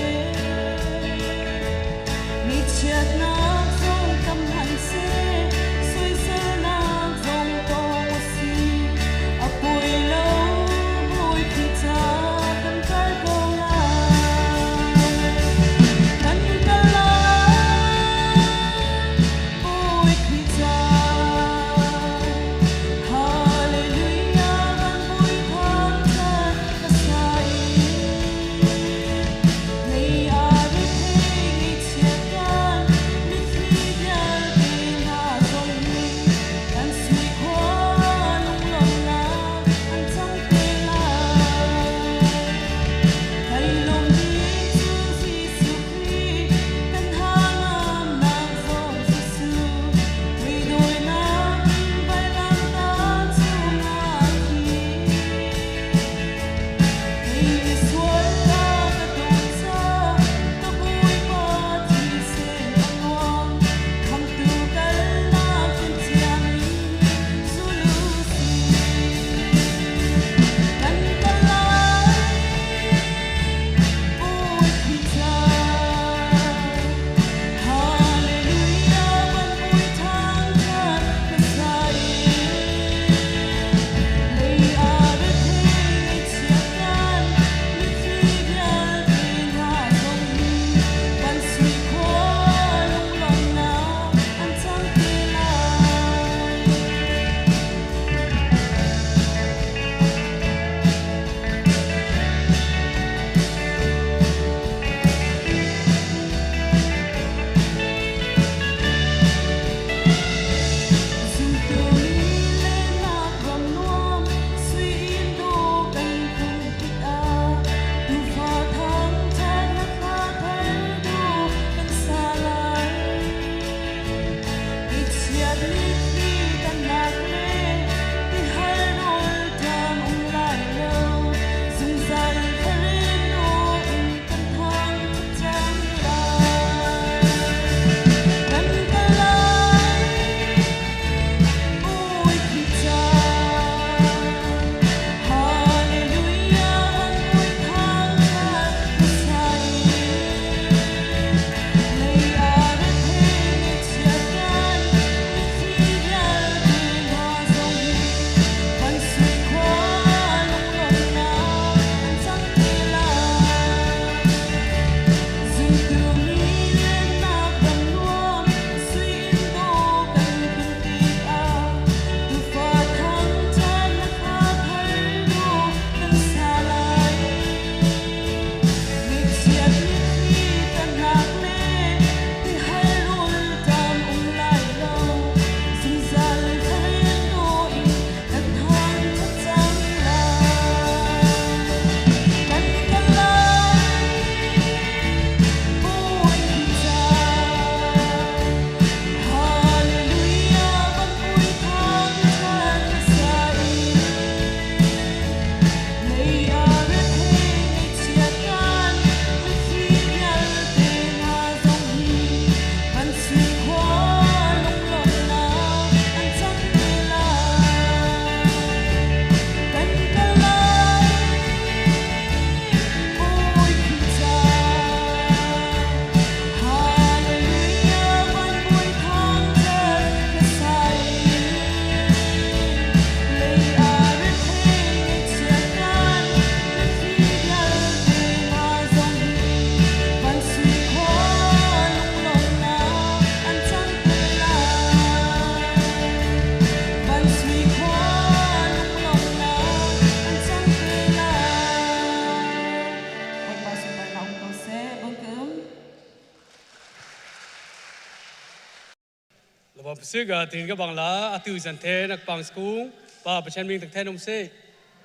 [SPEAKER 9] Siga tin ka bang la atu zan the nak pang skung pa pachen ming tak then um se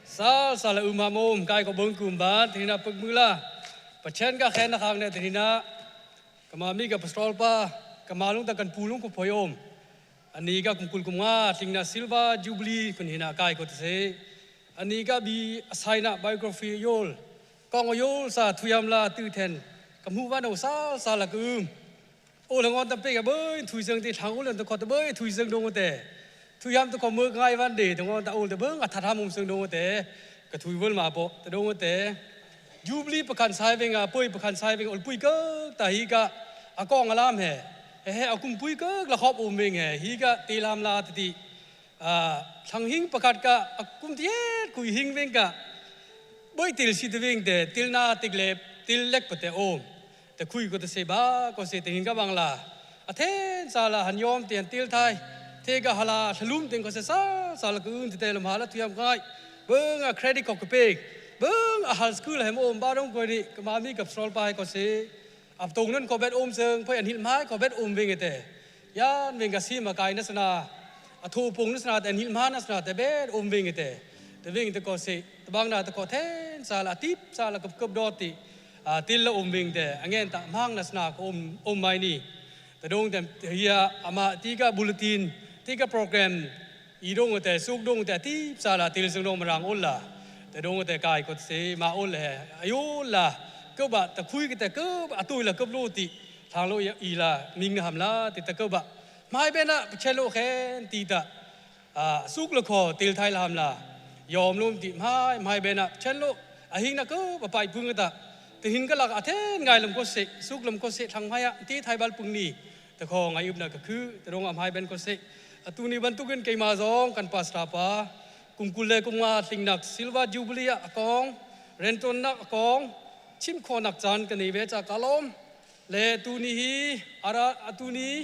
[SPEAKER 9] sa sa la uma mom kai ko bong kum ba tin na puk mu la pachen ka khen na khang ne tin na kama mi ka pastrol pa kama lung ta kan pulung ko phoyom ani ka kumkul kumnga tingna silver jubilee kun hina kai ko te ani ka bi asaina biography yol kong yol sa thuyam la tu then kamu wa no sa sa la kum โอละงอนตะเปกเบยทุยเซิงที่ทางโอเลนตะขอตะเบยทุยเซิงดงเตทุยามตะขอมือไงวันเดตะงอนตะโอตะเบิงอัฐธามุมเซิงดงเตกะทุยเวลมาปอตะดงเตจูบลีประคันไซเวงอ่ะปุยประคันไซเวงอลปุยเกตาฮีกะอากองอลามเฮเฮอากุมปุยเกละขอบอุมเวงเฮฮีกะตีลามลาตติอ่าทางหิงประคัดกะอากุมเทียกุยหิงเวงกะเบยติลสิตเวงเตติลนาติกเลติลเล็กปะเตโอม แต่คุยก็จะเสบ้าก็เสติงก็บังลาอาเทนซาลาหันยอมเตียนติลไทยเทกะฮาลาทะลุมเตียนก็เสซาซาลกุนเตลมหาละทุยามง่ายเบิ้งอะเครดิตก็เปกเบิ้งอาหารสกูลให้โอมบ้าต้องกวยนี่ก็มามีกับสโตลไปก็เสอับตรงนั้นก็เบ็ดโอมเซิงเพื่ออันหิลไม้ก็เบ็ดโอมเวงเตยานเวงกะซีมากายนัสนาอทูปงนัสนาแต่หิลมานัสนาแต่เบ็ดโอมเวงเตแต่เวงตะก็เสตะบางนาตะก็เทนซาลาติปซาลากับกับดอติ til la om wing te angen ta mang na sna ko om om mai ni ta dong tem hiya ama ti ka bulletin ti ka program i dong te suk dong te ti sa la til sung dong marang ol la ta dong te kai ko se ma ol he ayo la ko ba ta khui ke te ko ba atui la ko lo ti thang lo i la ming na ham la ti ta ko ba mai be na che lo khen ti ta a suk lo kho til thai la ham la yom lum ti mai mai be na chen lo a hing na ko ba pai phung ta แต่หินก็หลักอาเทนไงลำก็เสสุกลำก็เสทางไห้ที่ไทยบ้านปุ่งนี่แต่ของอายุนักก็คือแต่โรงอำไฮเป็นก็เสตุนี้บรรทุกันเกมาจองกันปัสราปากุมกุเลกุมงาติงนักซิลวาจูบลีอากองเรนตนนักอากองชิมคอนักจานกันนี่เวจากาลมเลตุนี้ฮีอาราตุนี้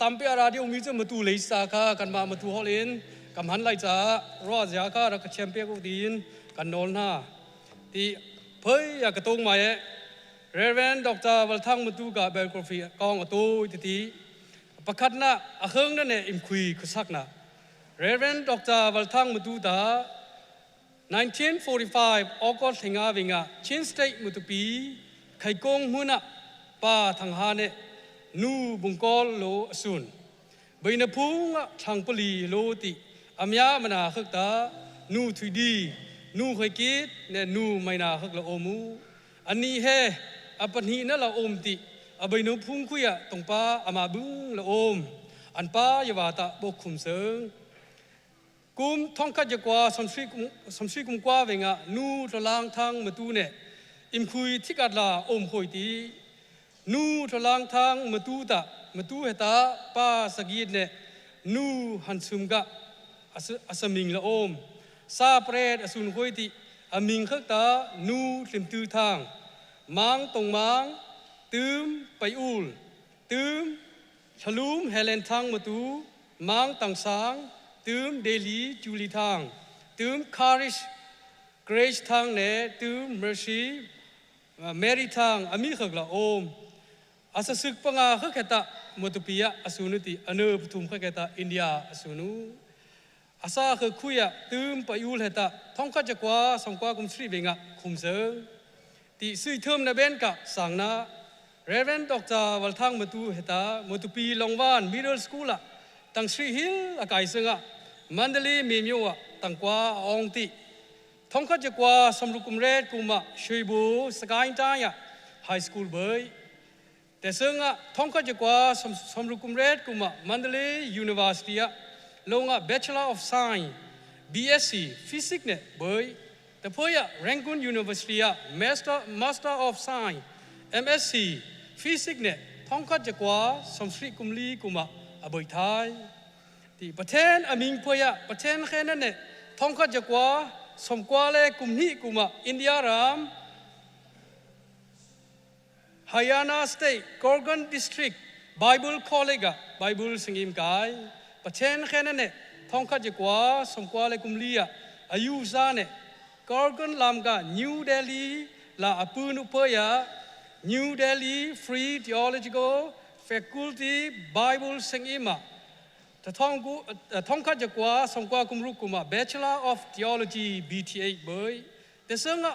[SPEAKER 9] ตัมเปียราดิโอมิจะมาตูเลยสาขากันมามาตูฮอลินกำหันไลจ้ารอดยาคารักแชมเปียกุดีนกันนอลนาที่ เฮ้ยอยากกระตุ้งมาเอะเรเวนดรวัลทังมุตุกับเบลกอฟีกองอตุยตีประคัดนะอาเฮงนั่นเนี่ยอิมคุยคุสักนะเรเวนดรวัลทังมุตุตา1945ออกอสิงาวิงะชินสเตทมุตุปีไข่กงมุนะป้าทังฮาเนนูบุงกอลโลอสุนใบนพุงทางปลีโลติอามยามนาคึกตานูทุดีนูเคยคิดเนี่ยนูไม่นาคึกละโอมูอันนี้เฮอปัญหีนั่นละอมติอใบนุพุงคุยอะตรงป้าอามาบึ้งละอมอันป้ายาวาตะบกคุมเสิงกุมท่องขัดยกว่าสมศรีกุมสมศรีกุมกว่าเวงะนูตะลางทางมาตูเนี่ยอิมคุยที่กัดลาอมหอยตีนูตะลางทางมาตูตะมาตูเฮตาป้าสกีดเนี่ยนูหันซุมกะอัสมิงละอมซาเปรตอสุนหอยติอมิงคึกตานูติมตือทางมังตรงมังตืมไปอูลตืมฉลุมเฮเลนทางมาตูมังตังสางตืมเดลีจูลีทางตืมคาริชเกรชทางเนตืมเมอร์ซีเมริทางอมิคึกละโอมอาศักปงาคึกตะมุตุปิยะอสุนุติอนุปทุมคึกตะอินเดียอสุนุอาซาคือคุยตืมไปอูลเหตะท้องข้าจะกว่าสองกว่ากุมสรีเวงะคุมเซิงตีสุยเทิมในเบนกะสังนะเรเวนดอกจาวัลทังมาตูเหตะมุตุปีลงวานมิดเดิลสกูลตังสรีฮิลอากายเซิงะมันเดลีมีมิวะตังกว่าองติท้องข้าจะกว่าสมรุกุมเรศกุมะช่วยบูสกายตายะไฮสคูลเบยแต่เซิงะท้องข้าจะกว่าสมรุกุมเรศกุมะมันเดลียูนิเวอร์ซิตี้ลงอ่ะ Bachelor of Science BSc Physics เนี่ยเบยแต่พอยะ Rangoon University อ่ะ Master of Science MSc Physics เนี่ยท้องขัดจะกว่าสมศรีกุมลีกุมะอเบยไทยที่ประเทศอามิงพอยะประเทศแค่นั้นเนี่ยท้องขัดจะกว่าสมกว่าเลกุมนีกุมะอินเดียราม Haryana State Gorgon District Bible College Bible สิงห์กายประเทศแค่นั้นเนี่ยท้องขัดจะกว่าสมกว่าเลยกุมลีอ่ะอายุซาเนี่ยกอร์กอนลามกานิวเดลีลาอปูนุพยา New Delhi Free Theological Faculty Bible สิงห์มา 1996 kum ah Bachelor of Theology BTH ဘွေတဆငါ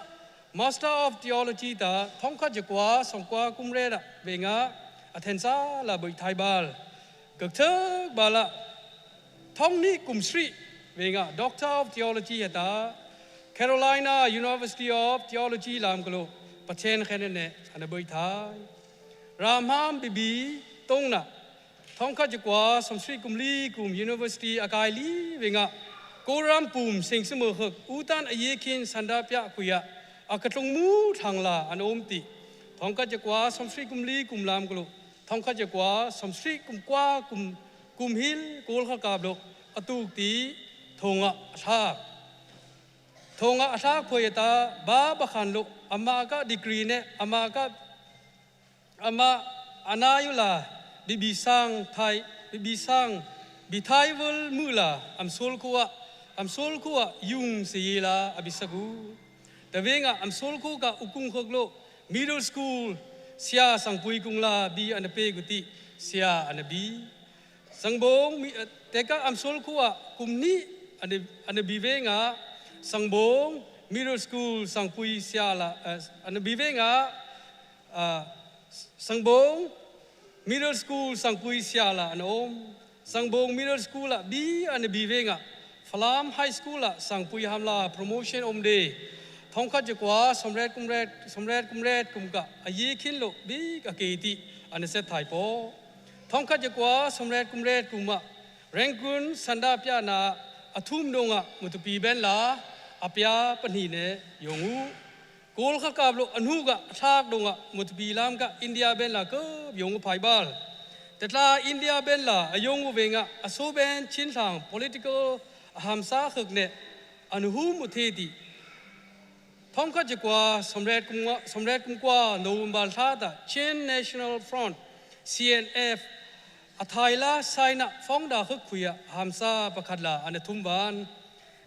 [SPEAKER 9] Master of Theology တာ1999ကုမရဲတာဘေငါအထန်စာလာဘွေထိုင်ဘာလကထဘာလာထောင်းနီကုမ်စရီဘေငါ Doctor of Theology တာ Carolina University of Theology လမ်ကလိုပချင်ခဲနေအနဘွေထိုင်ရာမမ်ဘီဘီတုံးနာ 1994ကုမလီကုမ် University အကိုင်လီဝေငါကိုရမ်ပုမ်စင်စမခဦးတန်အယေခင်စန္ဒပြခွေယအကတုံမူထางလာအနုံတီ1993ကုမလီကုမ်လမ်ကလို1993ကုမ်ကွာကုမ်ကုမ်ဟီလ်ကိုလခကဘလအတုတီထုံငါအသာထုံငါအသာခွေတာဘာဘခန်လုအမာကဒီဂရီနဲ့အမာကအမာအနာယူလာ บิบีสังไทยบิบีสังบิไทยวลมือลาอัมซุลกัวอัมซุลกัวยุงสีลาอบิสกูแต่เวงอัมซุลคูกะอุกุงขกโล middle school เสียสังปุยกุงลาบีอันเปกุติเสียอันบีสังบงมีแต่ก็อัมซุลกัวกุมนี้อันอันบีเวงะสังบง middle school สังปุยเสียละอันบีเวงะสังบง middle school sang pui sia la an om sangbong middle school la bi an bi venga Falam high school la sang pui ham la promotion om de thong khat kwa somret kumret somret kumret kumka aye khin lo bi ka ke ti an set thai po thong khat kwa somret kumret kuma Rangoon sanda pya na athum donga mutupi ben la apya pani ne yongu ကိုလခကဘလအနုကသာကဒုံကမုတပီလမ်ကအိန္ဒိယဘဲလာကယုံဖိုင်ဘာတတလာအိန္ဒိယဘဲလာအယုံဝေငါအဆိုးဘန်ချင်းဆောင် political အဟမ်စာခက်နေအနဟုမထေတီထောင်ခကြကွာစမရက်ကုံစမရက်ကုံကွာနိုဝင်ဘာသာတာ Chin National Front CNF အထိုင်လာဆိုင်နာဖောင်းဒါခခွေဟမ်စာပခတ်လာအနထုံဘန်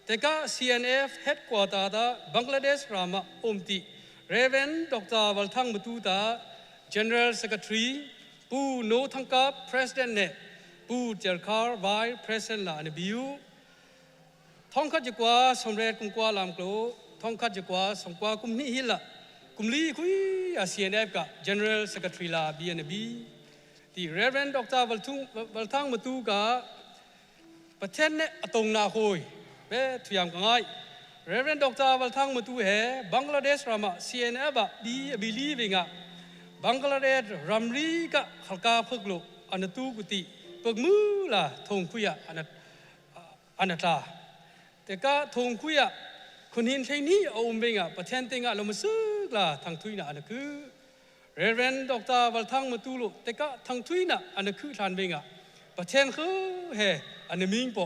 [SPEAKER 9] တက CNF headquarter တာဘင်္ဂလားဒေ့ရှ်ရာမအုံတီ Reverend Dr. Walthang Matuta General Secretary Pu No Thangka President ne Pu Cherkhar Vice President la ne biu thong khat jikwa somret kum kwa lam klo thong khat jikwa somkwa kum ni hi la kum li khui a CNF ka General Secretary la BNB ဒီ Reverend Dr. Walthang Walthang Matu ကประเทศเนี่ยตรงนาโคยเว้ทุยามก็ง่าย Reverend Dr. Walthang Matu he Bangladesh rama CNF ba bi believing a Bangladesh ramri ka khalka phuklo anatu kuti pagmu la thong khuya anat anata te ka thong khuya khunin thaini aum benga pathen tenga lomasuk la thang thui na anaku Reverend Dr. Walthang Matu lo te ka thang thui na anakhu than benga pathen khu he anaming po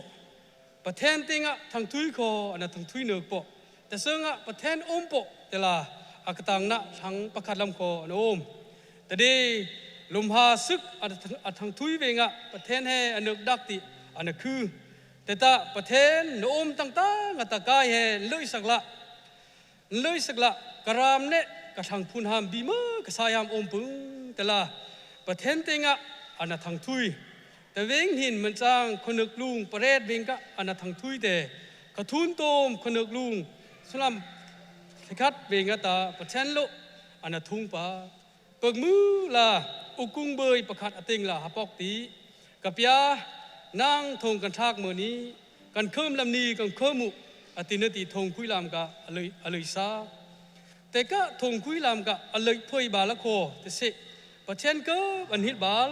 [SPEAKER 9] ประเทนติงะทางทุยโคอันทางทุยเนือกปอแต่ซึ่งอะประเทนอมปอแต่ละอากตังนะทางประคัดลำโคอนอมแต่ดีลมหาซึกอันทางทุยเวงะประเทนเฮอันนึกดักติอันคือแต่ตาประเทนโนมต่างๆอัตกายเฮลุยสักละลุยสักละกรามเนกระทางพุนหามบีมกระสายามอมปึงแต่ละประเทนติงะอันทางทุย แต่เวงหินมันจ้างคนนึกลุงประเทศเวงก็อันทางทุยเตกระทุนโตมคนนึกลุงสุลำคัดเวงตาประเทนโลอันทุงปาเปิกมือลาอุกุงเบยประคัดอติงลาหปอกตีกับยานางทงกันทากมือนี้กันเคิมลำนี้กันเคิมมุอตินติทงคุยลำกะอเลยอเลยซาแต่ก็ทงคุยลำกะอเลยพยบาละโคแต่เสประเทศก็อันฮิตบาล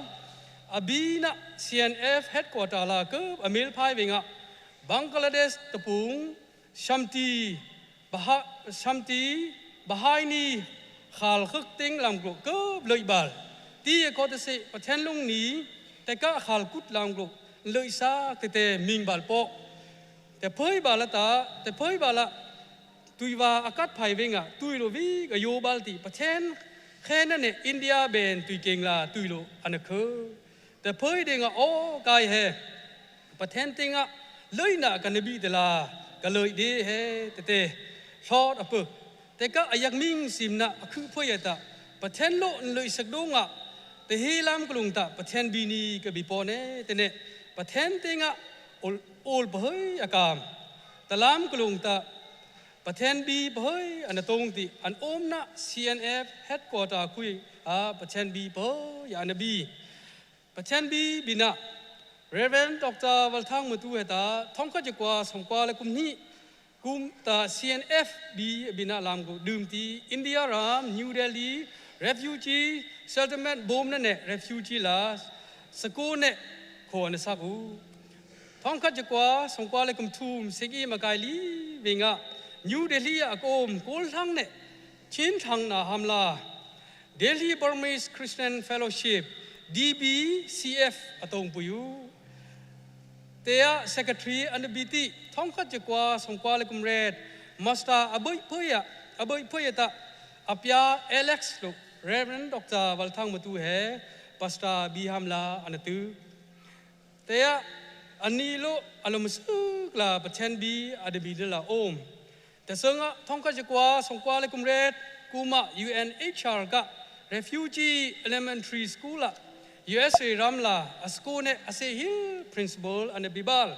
[SPEAKER 9] abina CNF headquarter la ke amil phai winga Bangladesh tapung shamti baha shamti bahaini khal khuk ting lam ko ke loi bal ti ko te se pathen lung ni te ka khal kut lam ko loi sa te te ming bal po te phoi bal ta te phoi bal la tuiwa akat phai winga tui lo vi ga yo bal ti pathen khe na ne India ben tui keng la tui lo anakhe แต่เผยเด้งโอ้กายเฮประเทนติงอ่ะเลยน่ะกันนบีเดลาก็เลยดีเฮเตเตชอดอ่ะปึกแต่ก็อายักมิงสิมน่ะคือเผยตาประเทนโลเลยสักดงอ่ะแต่เฮลามกลุงตาประเทนบีนีก็บีปอเนเตเน Pathian tingah ol ol bahoi akam talam kulung ta Pathian bi bahoi an tong ti an om na CNF headquarter kui a Pathian bi bahoi an bi Pathian bi bina Reverend Dr. Walthang Matu heta thongkha jekwa songkwa le kumni kum ta CNF bi bina lam ko dum ti India ram New Delhi refugee settlement bom na ne refugee la sako ne kho na sak u thongkha jekwa songkwa le kum thum segi makai li winga New Delhi a kom kol thang ne chin thang na hamla Delhi Burmese Christian Fellowship DBCF atong puyu tea secretary an biti thongkhat jekwa songkwa le kumret master aboi phoya aboi phoya ta apya Alex lo Reverend Dr. Walthang matu he Pastor B Hamla anatu tea ani lo alomsu la pachen bi adabi de la om ta sanga thongkhat jekwa songkwa le kumret kuma UNHR ka refugee elementary school la USA ramla asko ne ase hill principal ane bibal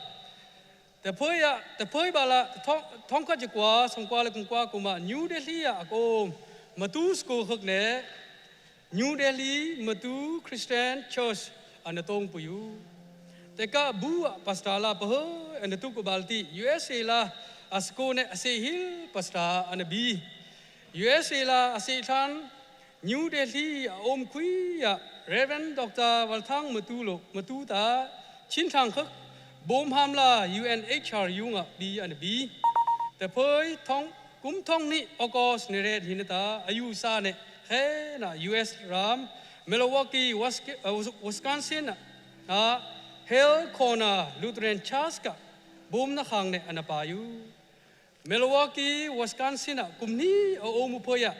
[SPEAKER 9] te phoya te phoi bala thongkha jekwa songkwa le kumkwa kuma New Delhi ya ako matu school khok ne New Delhi matu Christian Church ane tong puyu te ka bu pastor la pho ane tu ko balti USA la asko ne ase hill pastor ane bi USA la ase than New Delhi om kui ya Reverend Dr. Walthang Matu lo Matu ta chin thang khak bom ham la UNHR yunga B and B te phoi thong kum thong ni August ne re hin ta ayu sa ne he na US ram Milwaukee Wisconsin na Hill Corner Lutheran Church ka bom na khang ne anapayu Milwaukee Wisconsin kum ni o mu phoya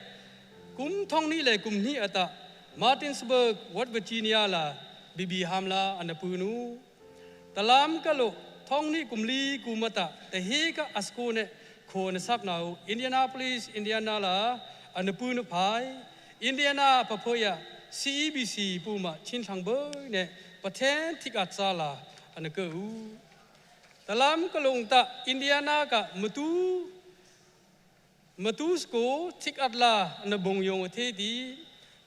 [SPEAKER 9] kum thong ni le kum ni ata Martinsburg West Virginia la bibi hamla anapunu talam ka lo thong ni kumli kumata te he ka asko ne kho na sak nau Indianapolis Indiana la anapunu phai Indiana paphoya CEBC puma chin thang bo ne pathen thik at cha la anaka u talam ka lung ta Indiana ka mutu matu sko thik at la na bong yong the di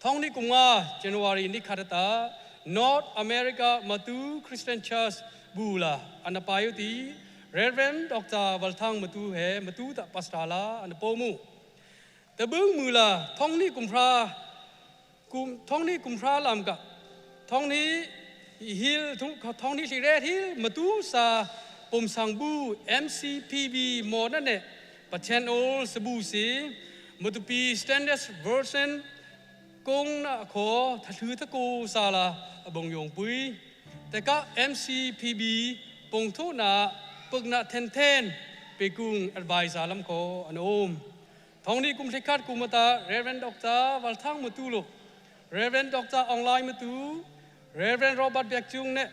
[SPEAKER 9] thong ni kunga January ni kharata North America Matu Christian Church bula anapayuti Reverend Dr. Walthang Matu he Matu ta pastor la anapomu tabung mula thong ni kumphra kum thong ni kumphra lam ka thong ni hil thong ni re hil matu sa pom sang bu MCPB mo na ne pathen ol sabu si matupi standard version kong na kho tha tha ko sa la bong yong pui te ka MCPB pong thu na puk na then then pe kung advisor lam ko an om thong ni kum thikhat kumata Reverend Dr. Walthang Matu lo Reverend Dr. Online Matu Reverend Robert Biak Chung ne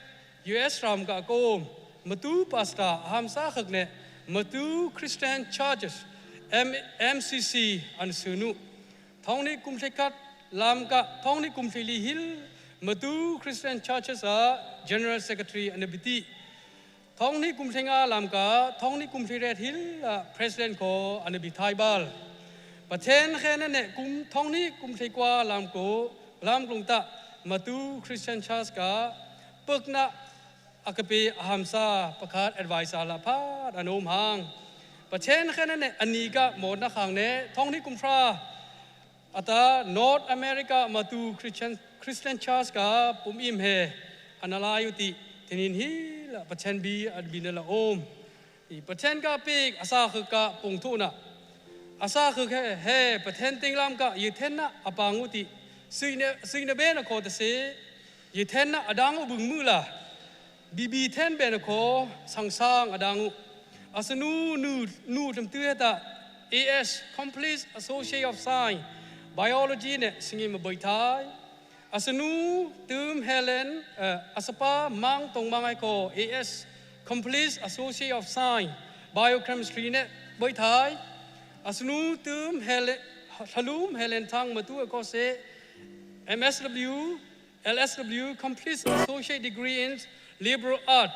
[SPEAKER 9] US ram ka ko Matu Pastor Hamsa khak ne Matu Christian Churches MCC an sunu thong ni kum thikhat lam ka thong ni kum thili hil Matu Christian Churches a General Secretary anabiti thong ni kum thinga lam ka thong ni kum thire hil President ko anabi thaibal pathen khene ne kum thong ni kum thikwa lam ko lam klung ta Matu Christian Church ka pukna akape ahamsa pakhat advisor la pha anom hang pathen khene ne ani ka mon na khang ne thong ni kum phra ata North America Matu Christian Church ka pum im he analayuti tinin hi la pathen bi adbin la om i pathen ka pik asa khu ka pung thu na asa khu he he pathen ting lam ka yi then na apangu ti sui ne be na kho ta se yi then na adang u bung mu la bibi then be na kho sang sang adangu asanu nu nu tham tu ta AS Complete Associate of Science Biology ne singi ma boi thai asanu tum Helen asapa mang tong mang ai ko AS Complete Associate of Science Biochemistry ne boi thai asanu tum Helen thalum Helen thang ma tu ko se MSW LSW Complete Associate Degree in Liberal Art,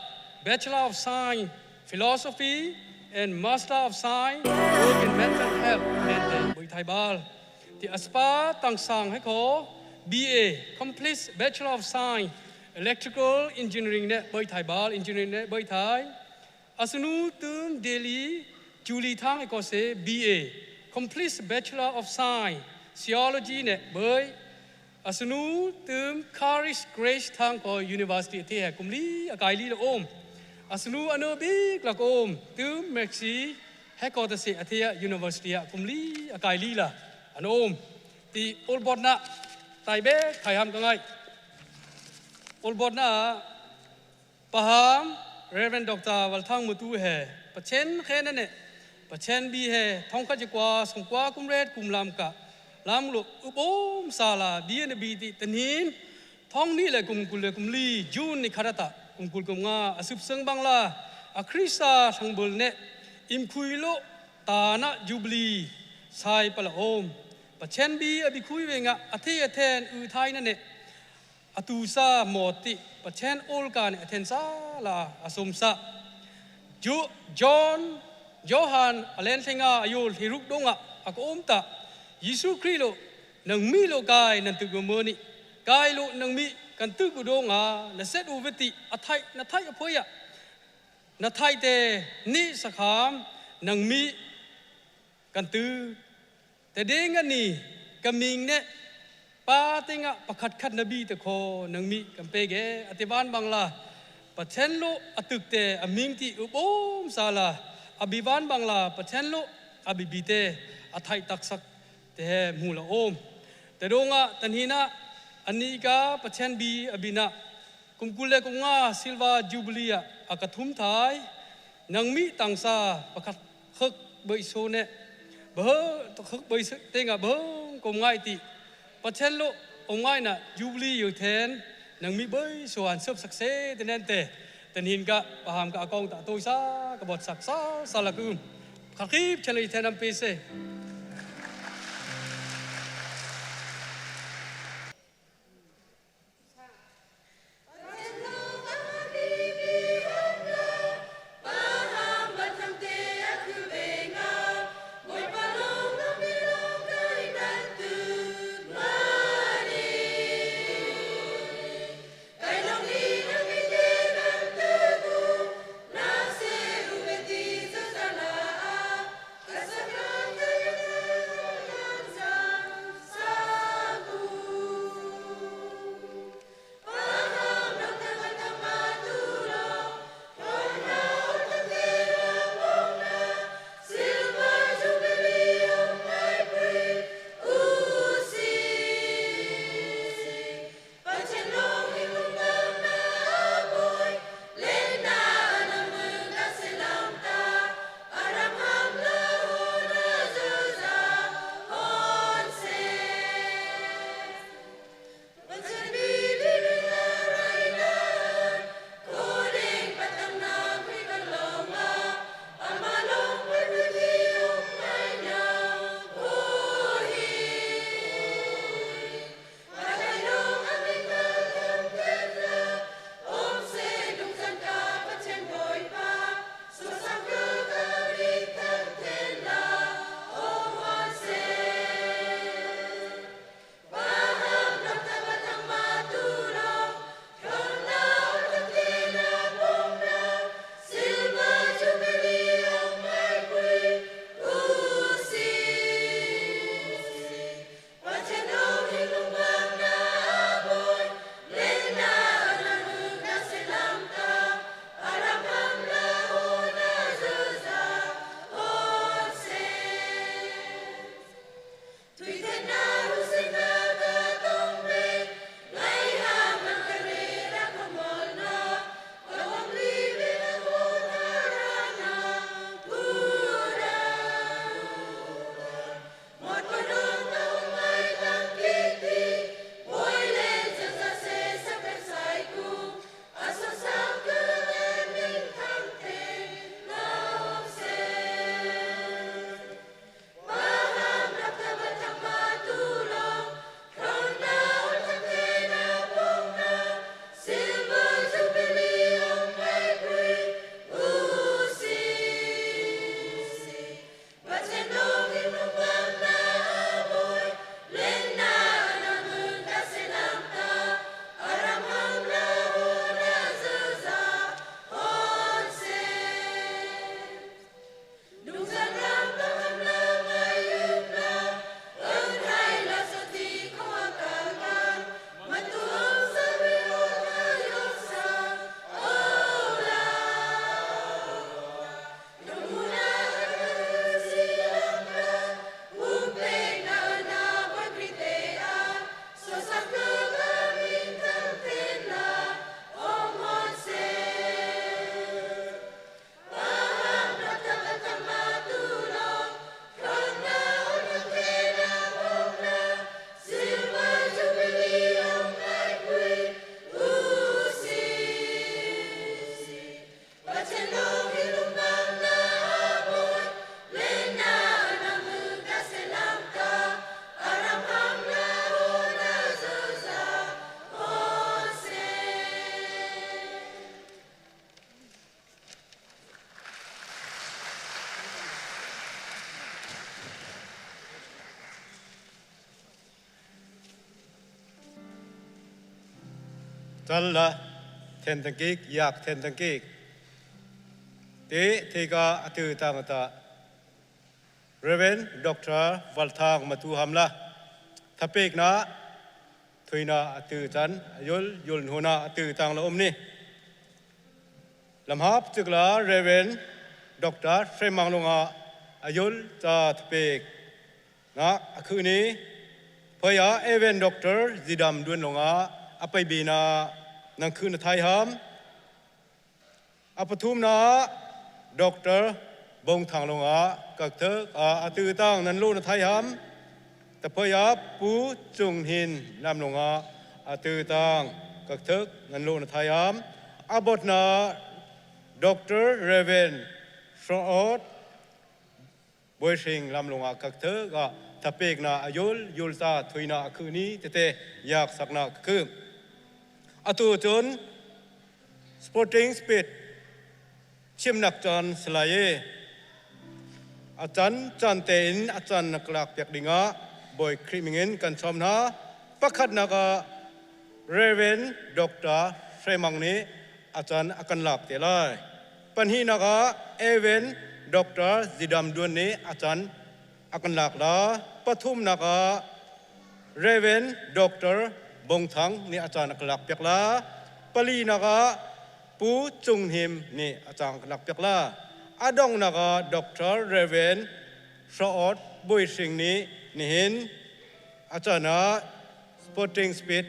[SPEAKER 9] Bachelor of Science, Philosophy and Master of Science, Work in Mental Health and the Bui Bal. Ti Aspa Tang Sang he ko BA, Complete Bachelor of Science, Electrical Engineering ne Bui Thai Bal Engineering ne Bui Thai. Asunu Tum Delhi Julie Thang he ko se BA, Complete Bachelor of Science, Theology ne Bui Asunu Tum Charis Grace Thang ko University te he kumli akai li lo om. Asunu ano bik la ko om tum Maxi he ko ta se athia University a kumli akai li la an om ti ol bot na tai be khai ham ka ngai ol bot na paham Reverend Dr. Walthang Mutu he pachen khe na ne pachen bi he thong kha kwa song kwa kum ret kum lam ka lam lu ubom sala bi ne bi ti tanin thong ni le kum kul le kum li June ni kharata kum kul kum nga asup seng bangla akrisa sangbul ne im khui lo ta na jubilee sai pala om pachen bi abi khui we nga athe athen u thai na ne atu sa moti pachen ol ka ne athen sa la asum sa ju John Johan alen thenga ayul hiruk donga akom ta Yisu Khri lo nang mi lo kai nan tu go mo ni kai lo nang mi kan tu ku donga na set u veti athai na thai aphoya na thai te ni sakham nang mi kan tu te ding ani kaming ne pa tinga pakhat khat na bi te kho nang mi kam pe ge atiwan bangla pachen lo atuk te aming ti ubom sala abiwan bangla pachen lo abibi te athai tak sak te mu la om te donga tanhina anika pachen bi abina kumkule kunga silva jubilee akathum thai nangmi tangsa pakhat khak bai so ne bơ khak bai te nga bơ kom ngai ti pachen lo om ngai na jubilee yu then nangmi bai so an sop success te nen te tan hin ka paham ka akong ta toi sa ka bot sak sa salakum khakip chalai then am pe se.
[SPEAKER 10] Thank you.
[SPEAKER 5] Tal la then tang kik yak then tang kik te theka atu tang ta Reverend Dr. Valthang Matu Hamla thapek na thuina atu chan yul yul huna atu tang la um ni lamhap chukla Reverend Dr. Fremang lunga ayul cha thapek na akhu ni phaya Evan Dr. Zidam dun lunga apai bina nang khu na thai ham apathum na Dr. Bong Thang lunga kak thơ a atu tang nan lu na thai ham ta phaya pu chung hin lam lunga atu tang kak thơ nan lu na thai ham abot na Dr. Reverend Shot Boising lam lunga kak thơ ga thapek na ayul yul ta thuina akhu ni tete yak sakna khu atu chun sporting speed chimnak chan slaye achan chan te in achan naklak pek dinga boy krimingin kan chom na pakhat naka Reverend Dr. Fremang ni achan akan lak te lai panhi naka Evan Dr. Zidam Duan ni achan akan lak la pathum naka Reverend Dr. Bong Thang ni achan akan lak pek la pali naka Pu Chung Him ni achan akan lak pek la adong naka Dr. Reverend Shaot Bui Sing ni nihin achana sporting speed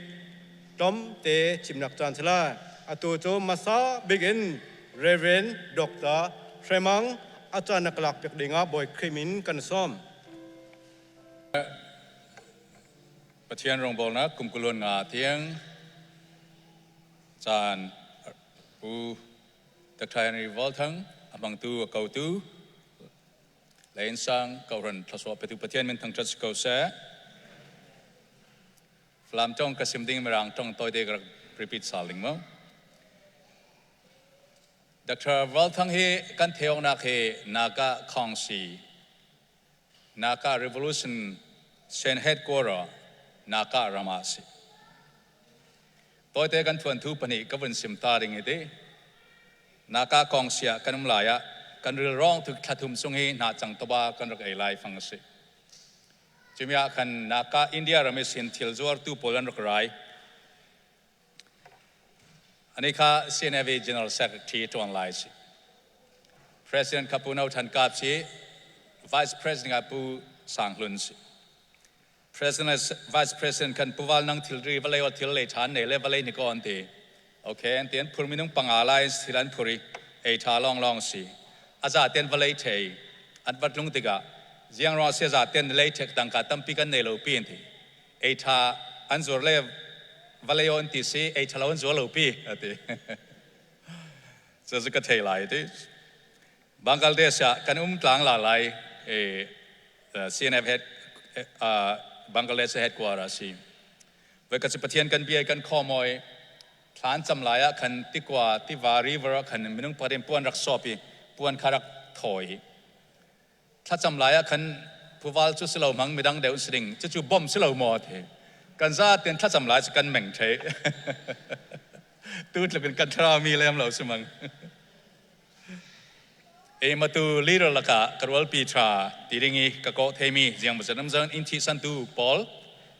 [SPEAKER 5] tom te chimnak chan chala atu chu masa begin Reverend Dr. Fremang achanak lak pek dinga boy krimin kan som
[SPEAKER 6] Pathian rong bol na kumkulon nga tiang chan pu Dr. Henry Walthang amang tu akau tu lein sang kauran thlaswa petu Pathian min thang trust ko se Flam tong ka sim ding merang tong toy de repeat saling mo Dr. Walthang hi kan theong nak hi Naga Kongsi Naga Revolution sen headquarter Naga Ramasi Toite kan thuan thu pani ka vun sim ta ding iti Naga Kongsia kan um laya kan ril rong tu thlathum sung hi na chang toba kan rak ei lai fang si chumia kan Naga India ramesin thil zuar tu polan rak rai ani kha CNAV General Secretary tuan lai si President Kapunau Than Kap si Vice President ka Pu Sang Hlun si President Vice President kan puwal nang thil ri valei o thil lei than nei le valei ni ko an ti okay an tian phur minung panga lai silan phuri ei tha long long si aza ten valei thei an vat lung tiga jiang ro se za ten lei thek tangka tampi kan nei lo pi an ti ei tha an zur le valei on ti si ei tha lo an zur lo pi ati 这是个提来的 Bangladesh กันอุ้มกลางหลาลายเออ CNF head Bangladesh headquarter สิไว้กับประเทศกันเบียกันข้อมอยฐานจำลายขันติกว่าติวารีวรขันมินุงประเด็นปวนรักสอบปวนคารักถอยถ้าจำลายขันผู้วาลจุสโลมังไม่ดังเดวสริงจะจูบอมสโลมอเทกันซาเตียนถ้าจำลายจะกันแม่งเทตูดเป็นกันทรามีเลยเราสมังเอมาตูลีรละกะกรวลปีชาตีริงีกะโกเทมีเจียงบุษน้ำเซินอินทีสันตูปอล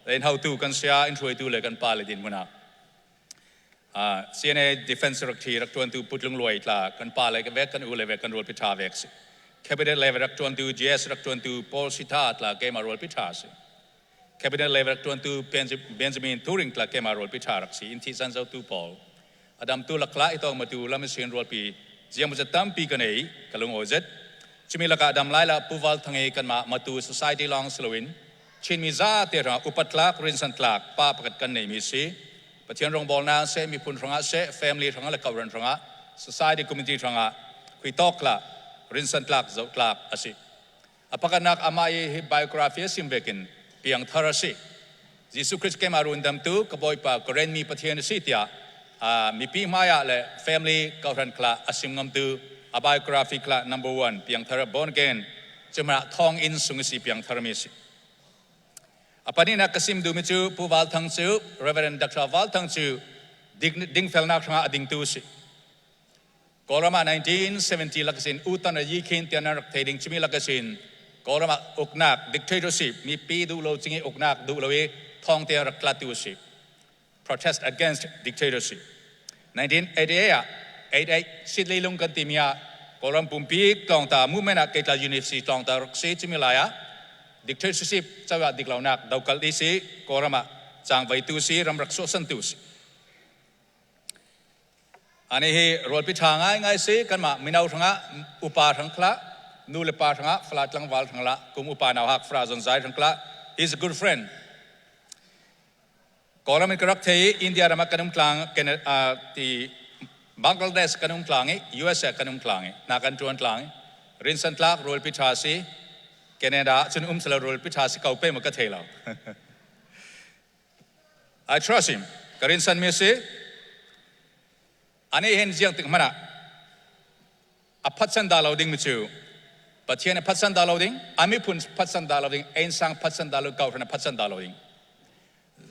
[SPEAKER 6] เลนเฮาตูกันเสียอินช่วยตูเลยกันปาเลดินมุนา CNA Defense รักทีรักจวนตูปุดลุงรวยตลากันปาเลยกันเวกกันอูเลยเวกกันรวลพิชาเวกสิ Cabinet level รักจวนตู GS รักจวนตูปอลสิทาตลาเกมารวลพิชาสิ Cabinet level รักจวนตู Benjamin Turing ตลาเกมารวลพิชารักสิอินทีสันเจ้าตูปอลอดัมตูลักละอิตองมาตูลามิเซียนรวลปีเจียมจะตั้มปีกันเอกลุงโอเจตจะมีละกาดำไลละปูวัลทังเอกันมามาตู society ลองสลวินชินมีซาเตระอุปัตลักรินสันตลักป้าประกาศกันในมีสีปะเทียนรงบอลนาเซมีพุนทงะเซ family ทงะและกับรันทงะ society community ทงะคุยตอกละรินสันตลักจกลักอสิอปกันนักอามาย biography สิมเวกินเปียงทารสิยิสุคริสต์เกมารุนดัมตูกบอยปากเรนมีปะเทียนสิเตียมีปีมายาและ family กับรันคลาอสิมงำตูอ biography คลา number one เปียงทาร born again จะมาทองอินสุงสีเปียงทารมีสิอปนินักสิมดูมิจูผู้วัลทังจู Reverend Dr. วัลทังจู Dingfelnak hrangah a dingtu si. Kawlram ah 1970 lakasin utan a yikhin tian an rak thei ding chimi lakasin Kawlram ah uknak dictatorship mipi duh lo cingi uknak duh lo i thong te rak tlatu si. Protest against dictatorship. 1988 ah 88 sit lung kan timi ah Kawlram pumpi tlawngta movement ah Keitla University tlawngta rak si chimi lai ah dictatorship cawa diklonak dokal di si Kawlram ah changvei tu si ramrak suahsan tu si. Ani hi rualpi ṭha ngaingai si kanmah mino hrangah upa hrang khla nu le pa hrangah fala tlangval hrang la kum upa nau hak fra zon zai hrang khla. He's a good friend. Kawlram in ka rak thei i India ram ah kan um tlang ti Bangladesh kan um tlang i USA kan um tlang i na kan ṭuan tlang i rinsan tlak rualpi ṭha si Canada cun um sala rualpi ṭha si ko pe ma ka thei lo. I trust him. Ka rinsan mi si. Ani hin ziang tik hmanh ah a phatsan da lo ding mi cu Pathian a phatsan da lo ding, a miphun phatsan da lo ding, einsang phatsan da lo, kauhran a phatsan da lo ding.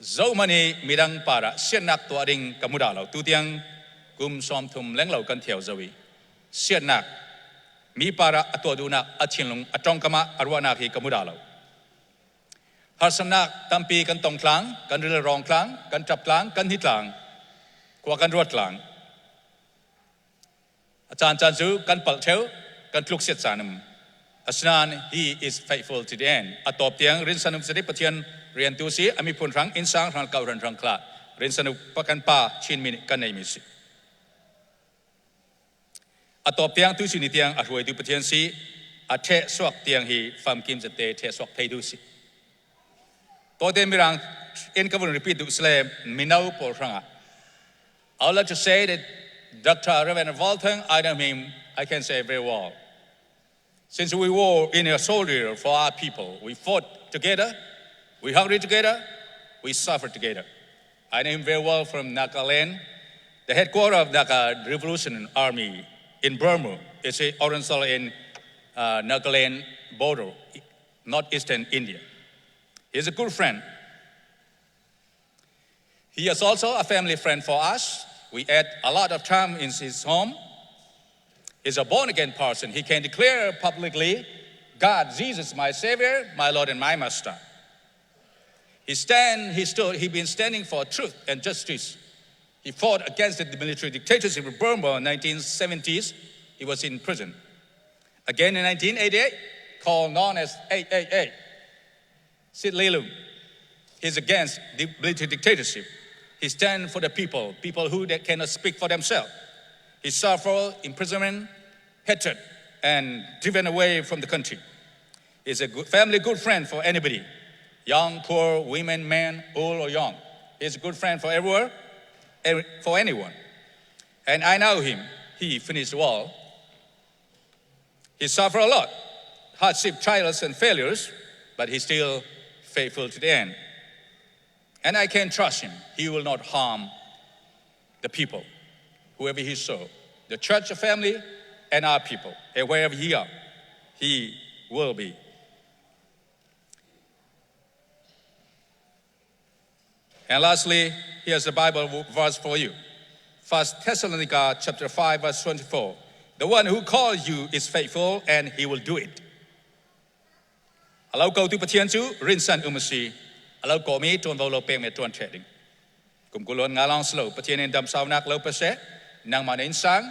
[SPEAKER 6] Zohman hi midang para siannak tuah ding ka mu da lo. Tutiang kum 30 lenglo kan thiau zo i siannak mi para a tuah duhnak a thinlung a tongkam ah a ruahnak hi ka mu da lo. Harsatnak tampi kan tong tlang, kan ril rawng tlang, kan ṭap tlang, kan hi tlang, khua kan ruat tlang. A caan caan cu kan palh ṭheu, kan tluk siat caan um. Asinain he is faithful to the end. A tawp tiang rinsan um sadi Pathian riantu si, a miphun hrang innsang hrang kau ran hrang khla rinsan up kan pa Chin mi nih kan nei mi si. A tawp tiang tu ni tiang a hruaitu Pathian si a ṭheh suak tiang hi famkim zate ṭheh suak thei du si. Tawte mirang in ka vun repeat duh sile mino pawl hrangah I would like to say that Dr. Reverend Walton, I know him, I can say very well. Since we were in a soldier for our people, we fought together, we hungry together, we suffered together. I know him very well from Nagaland. The headquarters of Naga Revolution Army in Burma is in Arunachal in Nagaland border, northeastern India. He's a good friend. He is also a family friend for us. We add a lot of time in his home. He's a born again person. He can declare publicly, God, Jesus, my Savior, my Lord, and my Master. He stand, he stood, he been standing for truth and justice. He fought against the military dictatorship of Burma in 1970s. He was in prison. Again in 1988, called known as 888, Sid Lelung. He's against the military dictatorship. He stands for the people, people who they cannot speak for themselves. He suffered imprisonment, hatred, and driven away from the country. He's a good family good friend for anybody, young, poor, women, men, old or young. He's a good friend for everywhere, for anyone. And I know him. He finished well. He suffered a lot, hardship, trials, and failures, but he's still faithful to the end. And I can trust him. He will not harm the people, whoever he serves, the church, the family, and our people. And wherever he are, he will be. And lastly, here's the Bible verse for you. First Thessalonica chapter 5, verse 24. The one who calls you is faithful and he will do it. Alo ko tu Pathian cu rinsan umasi alo ko mi tuan vo lo pek me tuan the ding. Kum kulon nga long slow Pathian in dam sau nak lo pase nang ma in sang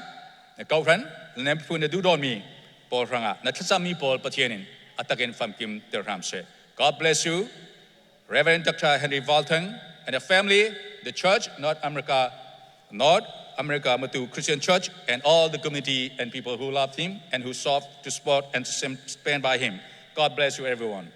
[SPEAKER 6] na ko ran nem phu na du don mi paul ranga na thlacam mi paul Pathian in atakin famkim ter ram se. God bless you. Reverend Dr. Henry Walton and the family, the church, North America Matu Christian Church, and all the community and people who loved him and who sought to support and to stand by him. God bless you, everyone.